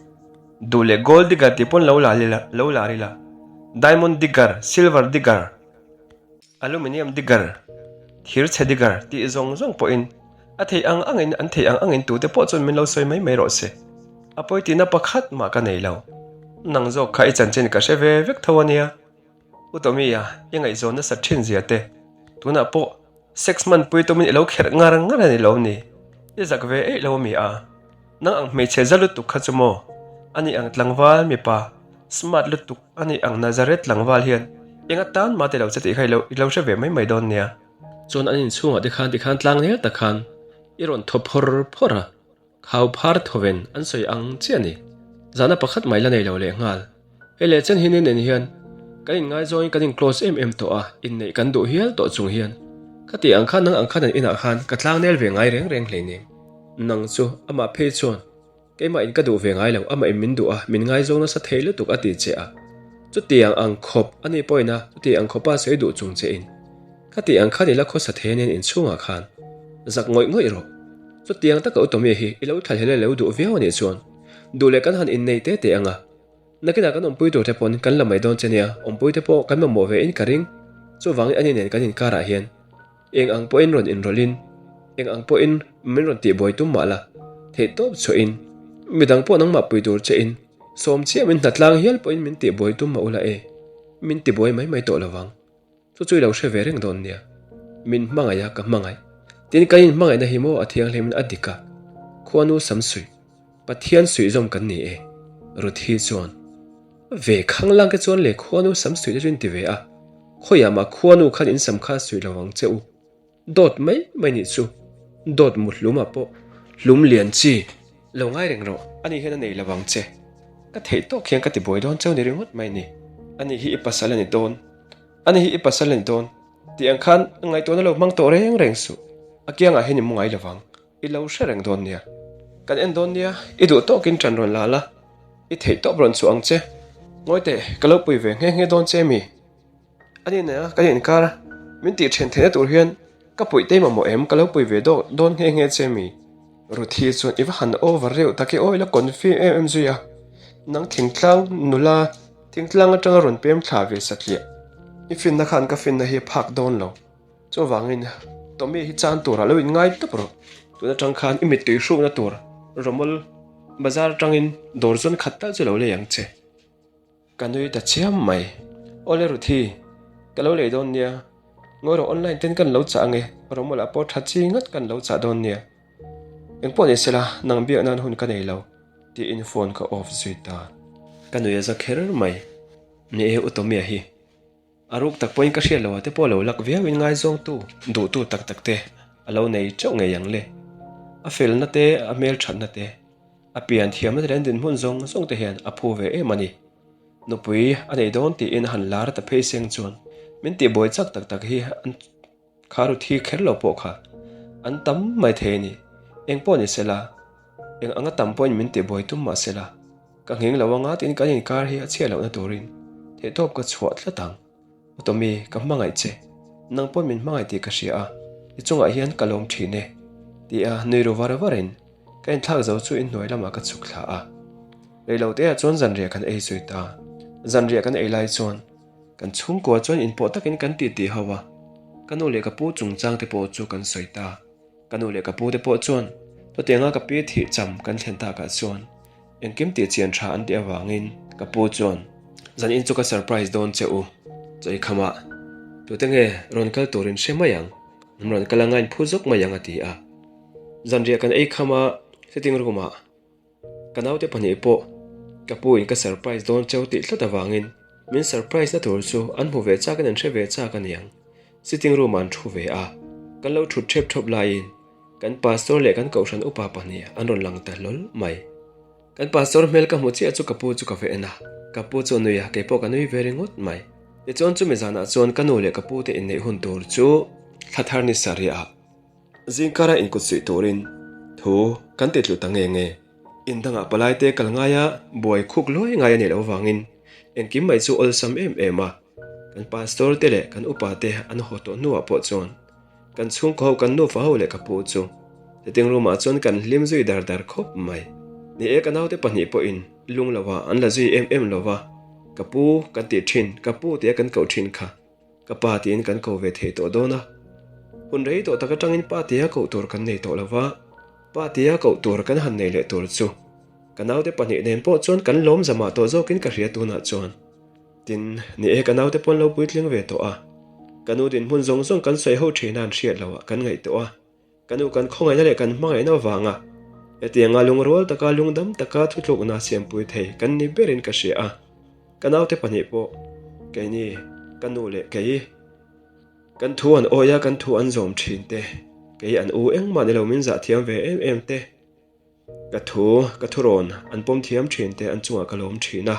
Duh leh gold digger tih pawn lo lar ila, lo lar ila. Diamond digger, silver digger. Aluminium digger, thir chhe digger tih zawng zawng pawhin a theih ang angin an theih ang angin tute pawh chuan min lo sawi mai mai rawh se. A pawi tihna pakhat mah ka nei lo. Nang zawk kha i chanchin ka hre ve vek tho a nia. U Tommy-a, i ngaihzawn nasa thin zia te, tunah pawh sex hmanpui tumin i lo kherh ngar ngar a ni lo ni? I zak ve eih lo mi a? Nang ang hmeichhe za lutuk kha chu maw? Ani ang tlangval mipa smart lutuk ani ang Nazareth tlangval hian eng atan mah ti lo che tih kha i lo i lo hre ve mai mai dawn nia. Chuan an inchhungah te khan tikhan tlang nel tak khan i rawn thaw phawr phawr a. Khau phar thoven an sawi ang chiah a ni. Zahna pakhat mai la nei lo leh nghal. Hei leh chen hi ni nen hian kan inngaizawngin kan in close em em tawh a, inneih kan duh hial tawh chung hian khati ang khan nang ang khan an inah khan ka tlang nel ve ngai reng reng hleinem. Nang chu amah phei chuan keimah in ka duh ve ngai lo, amah in min duh a, min ngaizawng nasa thei lutuk a ti che a. Chutiang ang khawp a ni pawhin a, chutiang ang khawpa sawi duh chung che in khati ang khan i la khawsa thei nen inchhungah khan zak ngawih ngawih rawh. Chutiang taka u Tommy hi i lo thlahlel a lo duh viau a nih chuan duh leh kan han innei te te ang a, nakinah kan awmpui tur te pawn kan la mai dawn che nia, awmpui te pawh kan mamawh ve in ka ring, chuvangin ani nen kan inkarah hian eng ang pawhin rawn inrawlhin eng ang pawhin min rawn tihbuai tum mah la, theih tawp chhuahin midang pawh nangmah pui tur che in sawm chiah min hnatlang hial pawhin min tihbuai tum mah ula e, min tibuai mai mai tawh lovang. Chu chu i lo hre ve reng dawn nia. Min hmangaih a, ka hmangaih. Tin, kan inhmangaihna hi maw a thianghlimin a dik a, Khuanu sam suih, Pathian suih zawm kan ni e. Ruthi chuan, Ve khanglang te chuan le Khuanu sam suih te chu in ti ve a, khawiah mah Khuanu khan in sam kha a suih lo ang che u. Dawt mai mai nih chu. Dawt mu hlumah pawh hlum lian chi lo ngai reng rawh. Ani hian a nei lo ang che. Ka theih tawk hian ka ti buai dawn cheu ni ringawt mai ni. Ani hi i pasal a ni dawn. Ani hi i pasal a ni dawn. Tih ang khan ngaihtuahna lo hmang tawh reng reng suh. A kiangah hian i mu ngai lo vang. I lo hre reng dawn nia. Kan en dawn nia, i duh tawkin ṭan rawn la la. I theih tawp rawn chhuah ang che. Ngawi teh, ka lo pui ve nghe nghe dawn che mi? Ani nena kan inkar a, min tih ṭhen theihna tur hian ka puih tei mamawh em? Ka lo pui ve dawk dawn nghe nghe che mi? Ruthi chuan i va han over reuh tak i awi la confi em em zui a, nang thingtlang nula thingtlang aṭanga rawn pem thla ve satliah. I finna khan ka finna hi a phak dawn lo. Chuvangin Tommy hi chan turah lo inngai tawp rawh. Tun aṭang khan i mittui hrukna tur rawmawl bazar aṭangin dawr zawn khat tal chu lo lei ang che. Ka nui ta chiam mai. Awle Ruthi, ka lo lei dawn nia. Ngawi rawh online ten kan lo chah ange, rawmawl ah pawh tha chi ngat kan lo chah dawn nia. Engpawh ni sela, nang biak nan hun ka nei lo, tiin phone ka off zui ta. Ka nui a za kher mai. Ni e U Tommy-a hi. A ruk tak pawhin ka hriat loh ah te pawh lo lak viau in ngaizawngtu, duhtu tak tak te a lo nei teuh ngei ang le. A felna te, a hmelthatna te, a pian thiamna te leh an dinhmun zawng zawng te hian a phu ve em a ni. Nupui a nei dawn tiin a han lar ta phei seng chuan min tihbuai chak tak tak hi an Kha ru thi kher lo pawh kha an tam mai thei a ni. Eng pawh ni sela, eng anga tam pawhin min tihbuai tum mah sela, ka nghing lo anga tiin kan inkar hi a chhiat lohna turin theihtawp ka chhuah tlat ang. U Tommy, ka hmangaih che. Nang pawn min hmangaih tih ka hria a, i chungah hian ka lawm thin e, ti a nui ru var varin ka inthlak zo chu inhnuai lamah ka chhuk thla a. Reiloteah chuan zanriah kan ei zui ta. Zanriah kan ei lai chuan Kan chhungkua chuan inpawh takin kan titi ho a, ka nu leh ka pu chungchang te pawh chu kan sawi ta. Ka nu leh ka pu te pawh chuan chutianga ka pi thih cham kan thlen takah chuan engkim tih chian tha an tih avangin ka pu chuan zan in chu ka surprise dawn che u, chawikhamah tute nge rawn kal turin hre mai ang, an rawn kal anga inphu zawk mai ang a ti a. Zanriah kan ei kham a, sitting room ah Ka naute pahnih pawh ka pu in ka surprise dawn cheu tih tlat avangin min surprise na tur chu an hmu ve chak in an hre ve chak a niang. Sitting room ah an thu ve a, kan lo thut thep thawp laiin kan pastor leh kan kohhran upa pahnih an rawn lang ta hlawl mai. Kan pastor hmel ka hmu chiah chu ka pu chu ka va en a, ka pu chu a nui a, keipawh ka nui ve ringawt mai. Tichuan chumi zanah chuan ka nu leh ka pu te inneih hun tur chu thla thar ni sarih ah Zingkara inkut suih turin thu kan ti tlu ta nge nge. In dangah palaite kal ngaia buai khuk luai ngai a nih loh avangin engkim mai chu awlsam em em a. Kan pastor te leh kan upa te an haw tawh hnuah pawh chuan kan chhungkaw ho kan nufa ho leh ka pu chu sitting room ah chuan kan hlim zui dar dar khawp mai. Ni e ka naute pahnih pawhin lung lovah an la zui em em lova, ka pu kan tih thin, ka pu tia kan koh thin kha. Ka pa tiin kan ko ve thei tawh dawn a, hun rei tawh tak atangin pa tia koh tur kan nei tawh lo va, pa tia koh tur kan han nei leh tur chu ka naute pahnih nen pawh chuan kan lawm zamah tawh zawkin ka hria tunah chuan. Tin, ni e ka naute pawn lo puitling ve tawh a, ka nu dinhmun zawng zawng kan sawi ho thin a an hriat loh ah kan ngaihtuah a, ka nu kan khawngaihna leh kan hmangaihna avanga hetianga lungrual taka lungdam taka thutlukna siampui thei kan ni berin ka hria a, ka naute pahnih pawh keini ka nu leh kei kan thu an awi a kan thu an zawm thin te, kei an u engmah ni lo min zah thiam ve em em te. Ka thu, ka thurawn an pawm thiam thin te an chungah ka lawm thin a,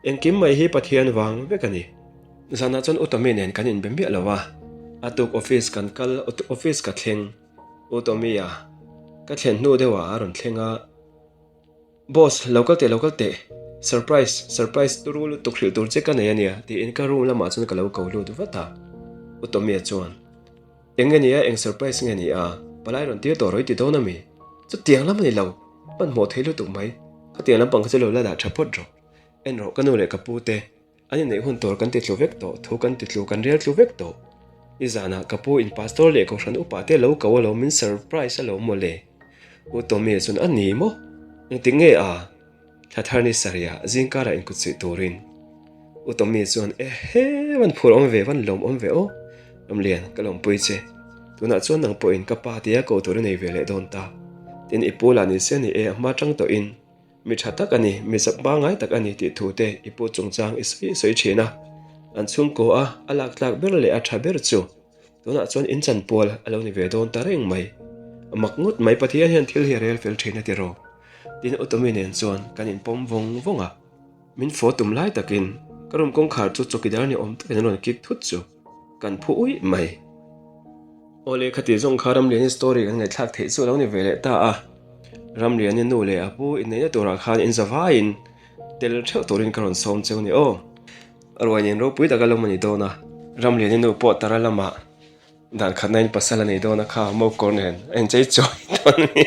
engkim mai hi Pathian vang vek a ni. Zanah chuan U Tommy nen kan inbe miah lo a, a tuk office kan kal, office ka thleng, U Tommy-a ka thlen hnu deuhah a rawn thleng a, Boss, lo kal teh, lo kal teh, surprise, surprise turu lutuk hrilh tur che ka nei a nia tiin ka room lamah chuan ka lo ko lut vat a, U Tommy-a chuan. Eng nge nia, eng surprise nge ni a? Palai rawn tir tawh rawih ti dawn a mi? Chutiang lam a ni lo, hmanhmawh thei lutuk mai. Khatiang lampang kha chu lo la dah tha phawt rawh. En rawh ka nu leh ka pu te, an inneih hun tur kan ti tlu vek tawh, thu kan ti tlu, kan rel tlu vek tawh. I zanah ka pu in pastor leh kohhran upa te lo ko alawm min surprise alawm mawle. U Tommy chuan a ni maw? Engtik nge a? Thla thar ni sarih ah zingkarah inkut suih turin U Tommy chuan Ehe, van phur awm ve, van lawm awm ve aw. Ramlian, ka lawmpui che. Tunah chuan nang pawhin ka pa tia ko tur i nei ve leh dawn ta. Tin, i pu lah ni se ni e, a hma tang tawhin mi tha tak a ni, mi zap pangngai tak a ni tih thu te i pu chungchang i sawi sawi thin a. An chhungkaw a, a lak tlak ber leh a tha ber chu Tunah chuan in chanpual a lo ni ve dawn ta reng mai. A mak ngawt mai Pathian hian thil hi a rel fel thin a ti rawh. Tin Utomi nen chuan kan inpawm vawng vawng a. Min fo tum lai takin ka room kawngkhar chu chawkidar ni awm takin an rawn kik thut chu kan phu uih mai. Awle khati zawng kha Ramliani story kan ngaihthlak theih chu a lo ni ve leh ta a. Ramliani nu leh a pu inneihna turah khan inzavaiin tel theuh turin ka rawn sawm cheu ni aw. Ruai nen ropui taka lawm a ni dawn a, Ramliani nu pawh tara lamah dan khatna in pasal a nei dawn a kha mawkawr nen a inchei chawi dawn a ni.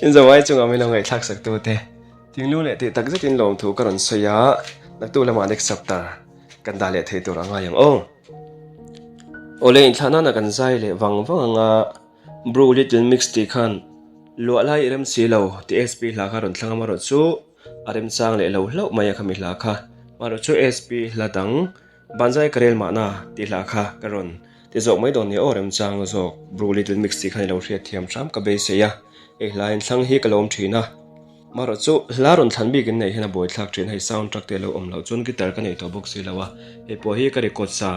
Inzawai chungah min lo ngaihthlak sak tu te Tinglung leh tih tak zetin lawmthu ka rawn sawi a, naktuk lamah next chapter kan dah leh thei tur a ngai ang aw. Awle inthlah nana kan zai leh vang vang anga Bru Little Mix tih khan luah lai i rem si lo tih SP hla kha rawn thlang amarawh chu. A remchang leh lo hlauh mai a khami hla kha. Mahrawh chu SP hla dang Banzai ka rel mahna tih hla kha ka rawn ti zawk mai dawn nia aw remchang zawk Bru Little Mix tih khan i lo hriat thiam hram ka beisei a, hei hla in thlang hi ka lawm thin a. Mahrawh chu hla rawn thlan bik in neih hian a buaithlak thin hei sound track te a lo awm loh chuan guitar ka nei tawh bawk si lo a, hei pawh hi ka record sa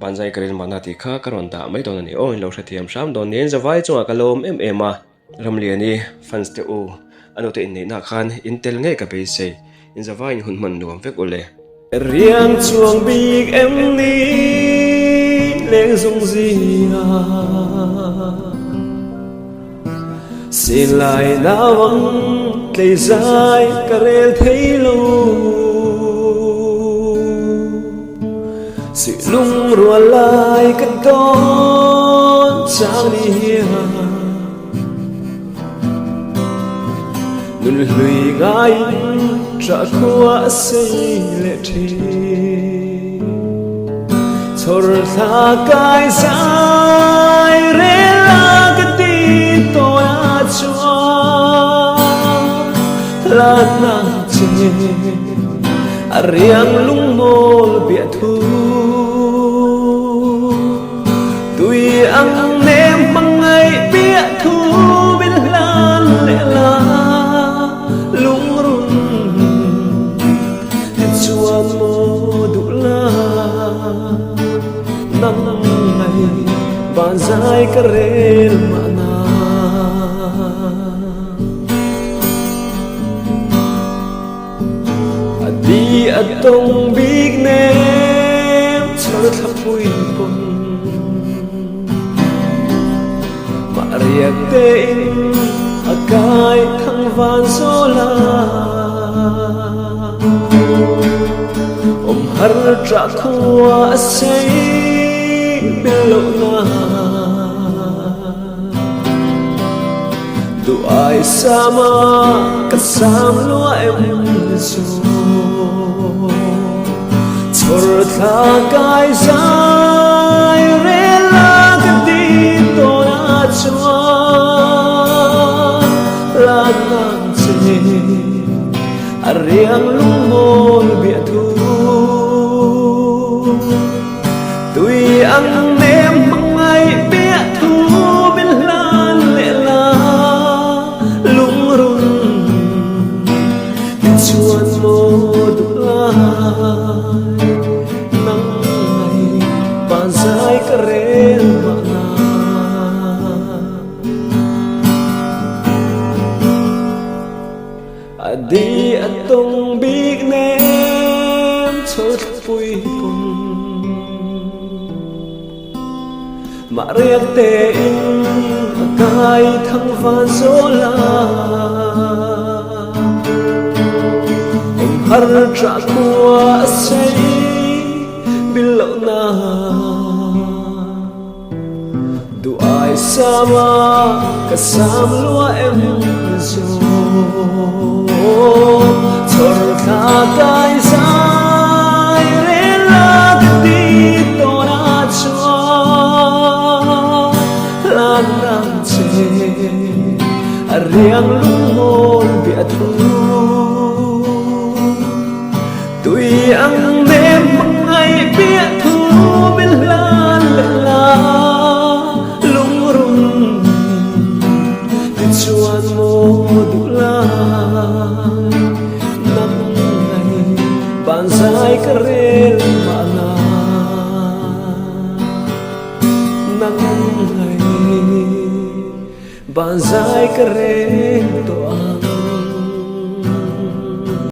Banzai ka rel mahna tih kha ka rawn dah mai dawn a ni aw in lo hrethiam hram dawn nia in zavai chungah ka lawm em em a. Ramliani fans te u, a nute inneihna khan in tel ngei ka beisei, in zavai in hun hman nuam vek u le. Riang chuang bik em ni leng zung zia Silai nauang tlei zai ka rel thei lo Sihlung rual lai ka tawn chang ni hian Nun hlui ngaiin ṭah khua a sei leh ṭhin Chhawr thla kai zai rel a ka ti tawi a chuan Hlatna che A riang lungmawl biahthu Tui ang nem hmangaih biahthu min hlan leh la lungrun Tichuan maw duh la nang mai vanzai ka rel mahna. A di a tawng bik nem chhar thlapui pawn Mah riak tein a kai thang van zawl a Awm har ṭah khua a sei bil lohna. Duh ai sama ka sam lua em chu Chhawr thla kai zai rel a ka ti tawn a chuan Lan nang che. A riang lungmawi biahthu Tui ang nem hmangaih biahthu min hlan leh la Lungrun tichuan maw duh lai Nang ngai panzai ka rel mahna. A di a tung bik nem chho thlapui pum Mah riak tein a kai thang van zawl ah Awm har ṭah khua a sei bil lohnak. Duh ai sama ka sam lua em zo Chawr thla kai zai rel la ka ti tawn a chuan Hlan nang che a riang lungmawi biahthu Tui ang nem hmangaih biahthu min hlan leh la lungrun tichuan maw duh lai nang ngai banzai ka rel mahna nang ngai banzai ka rel tawh ang.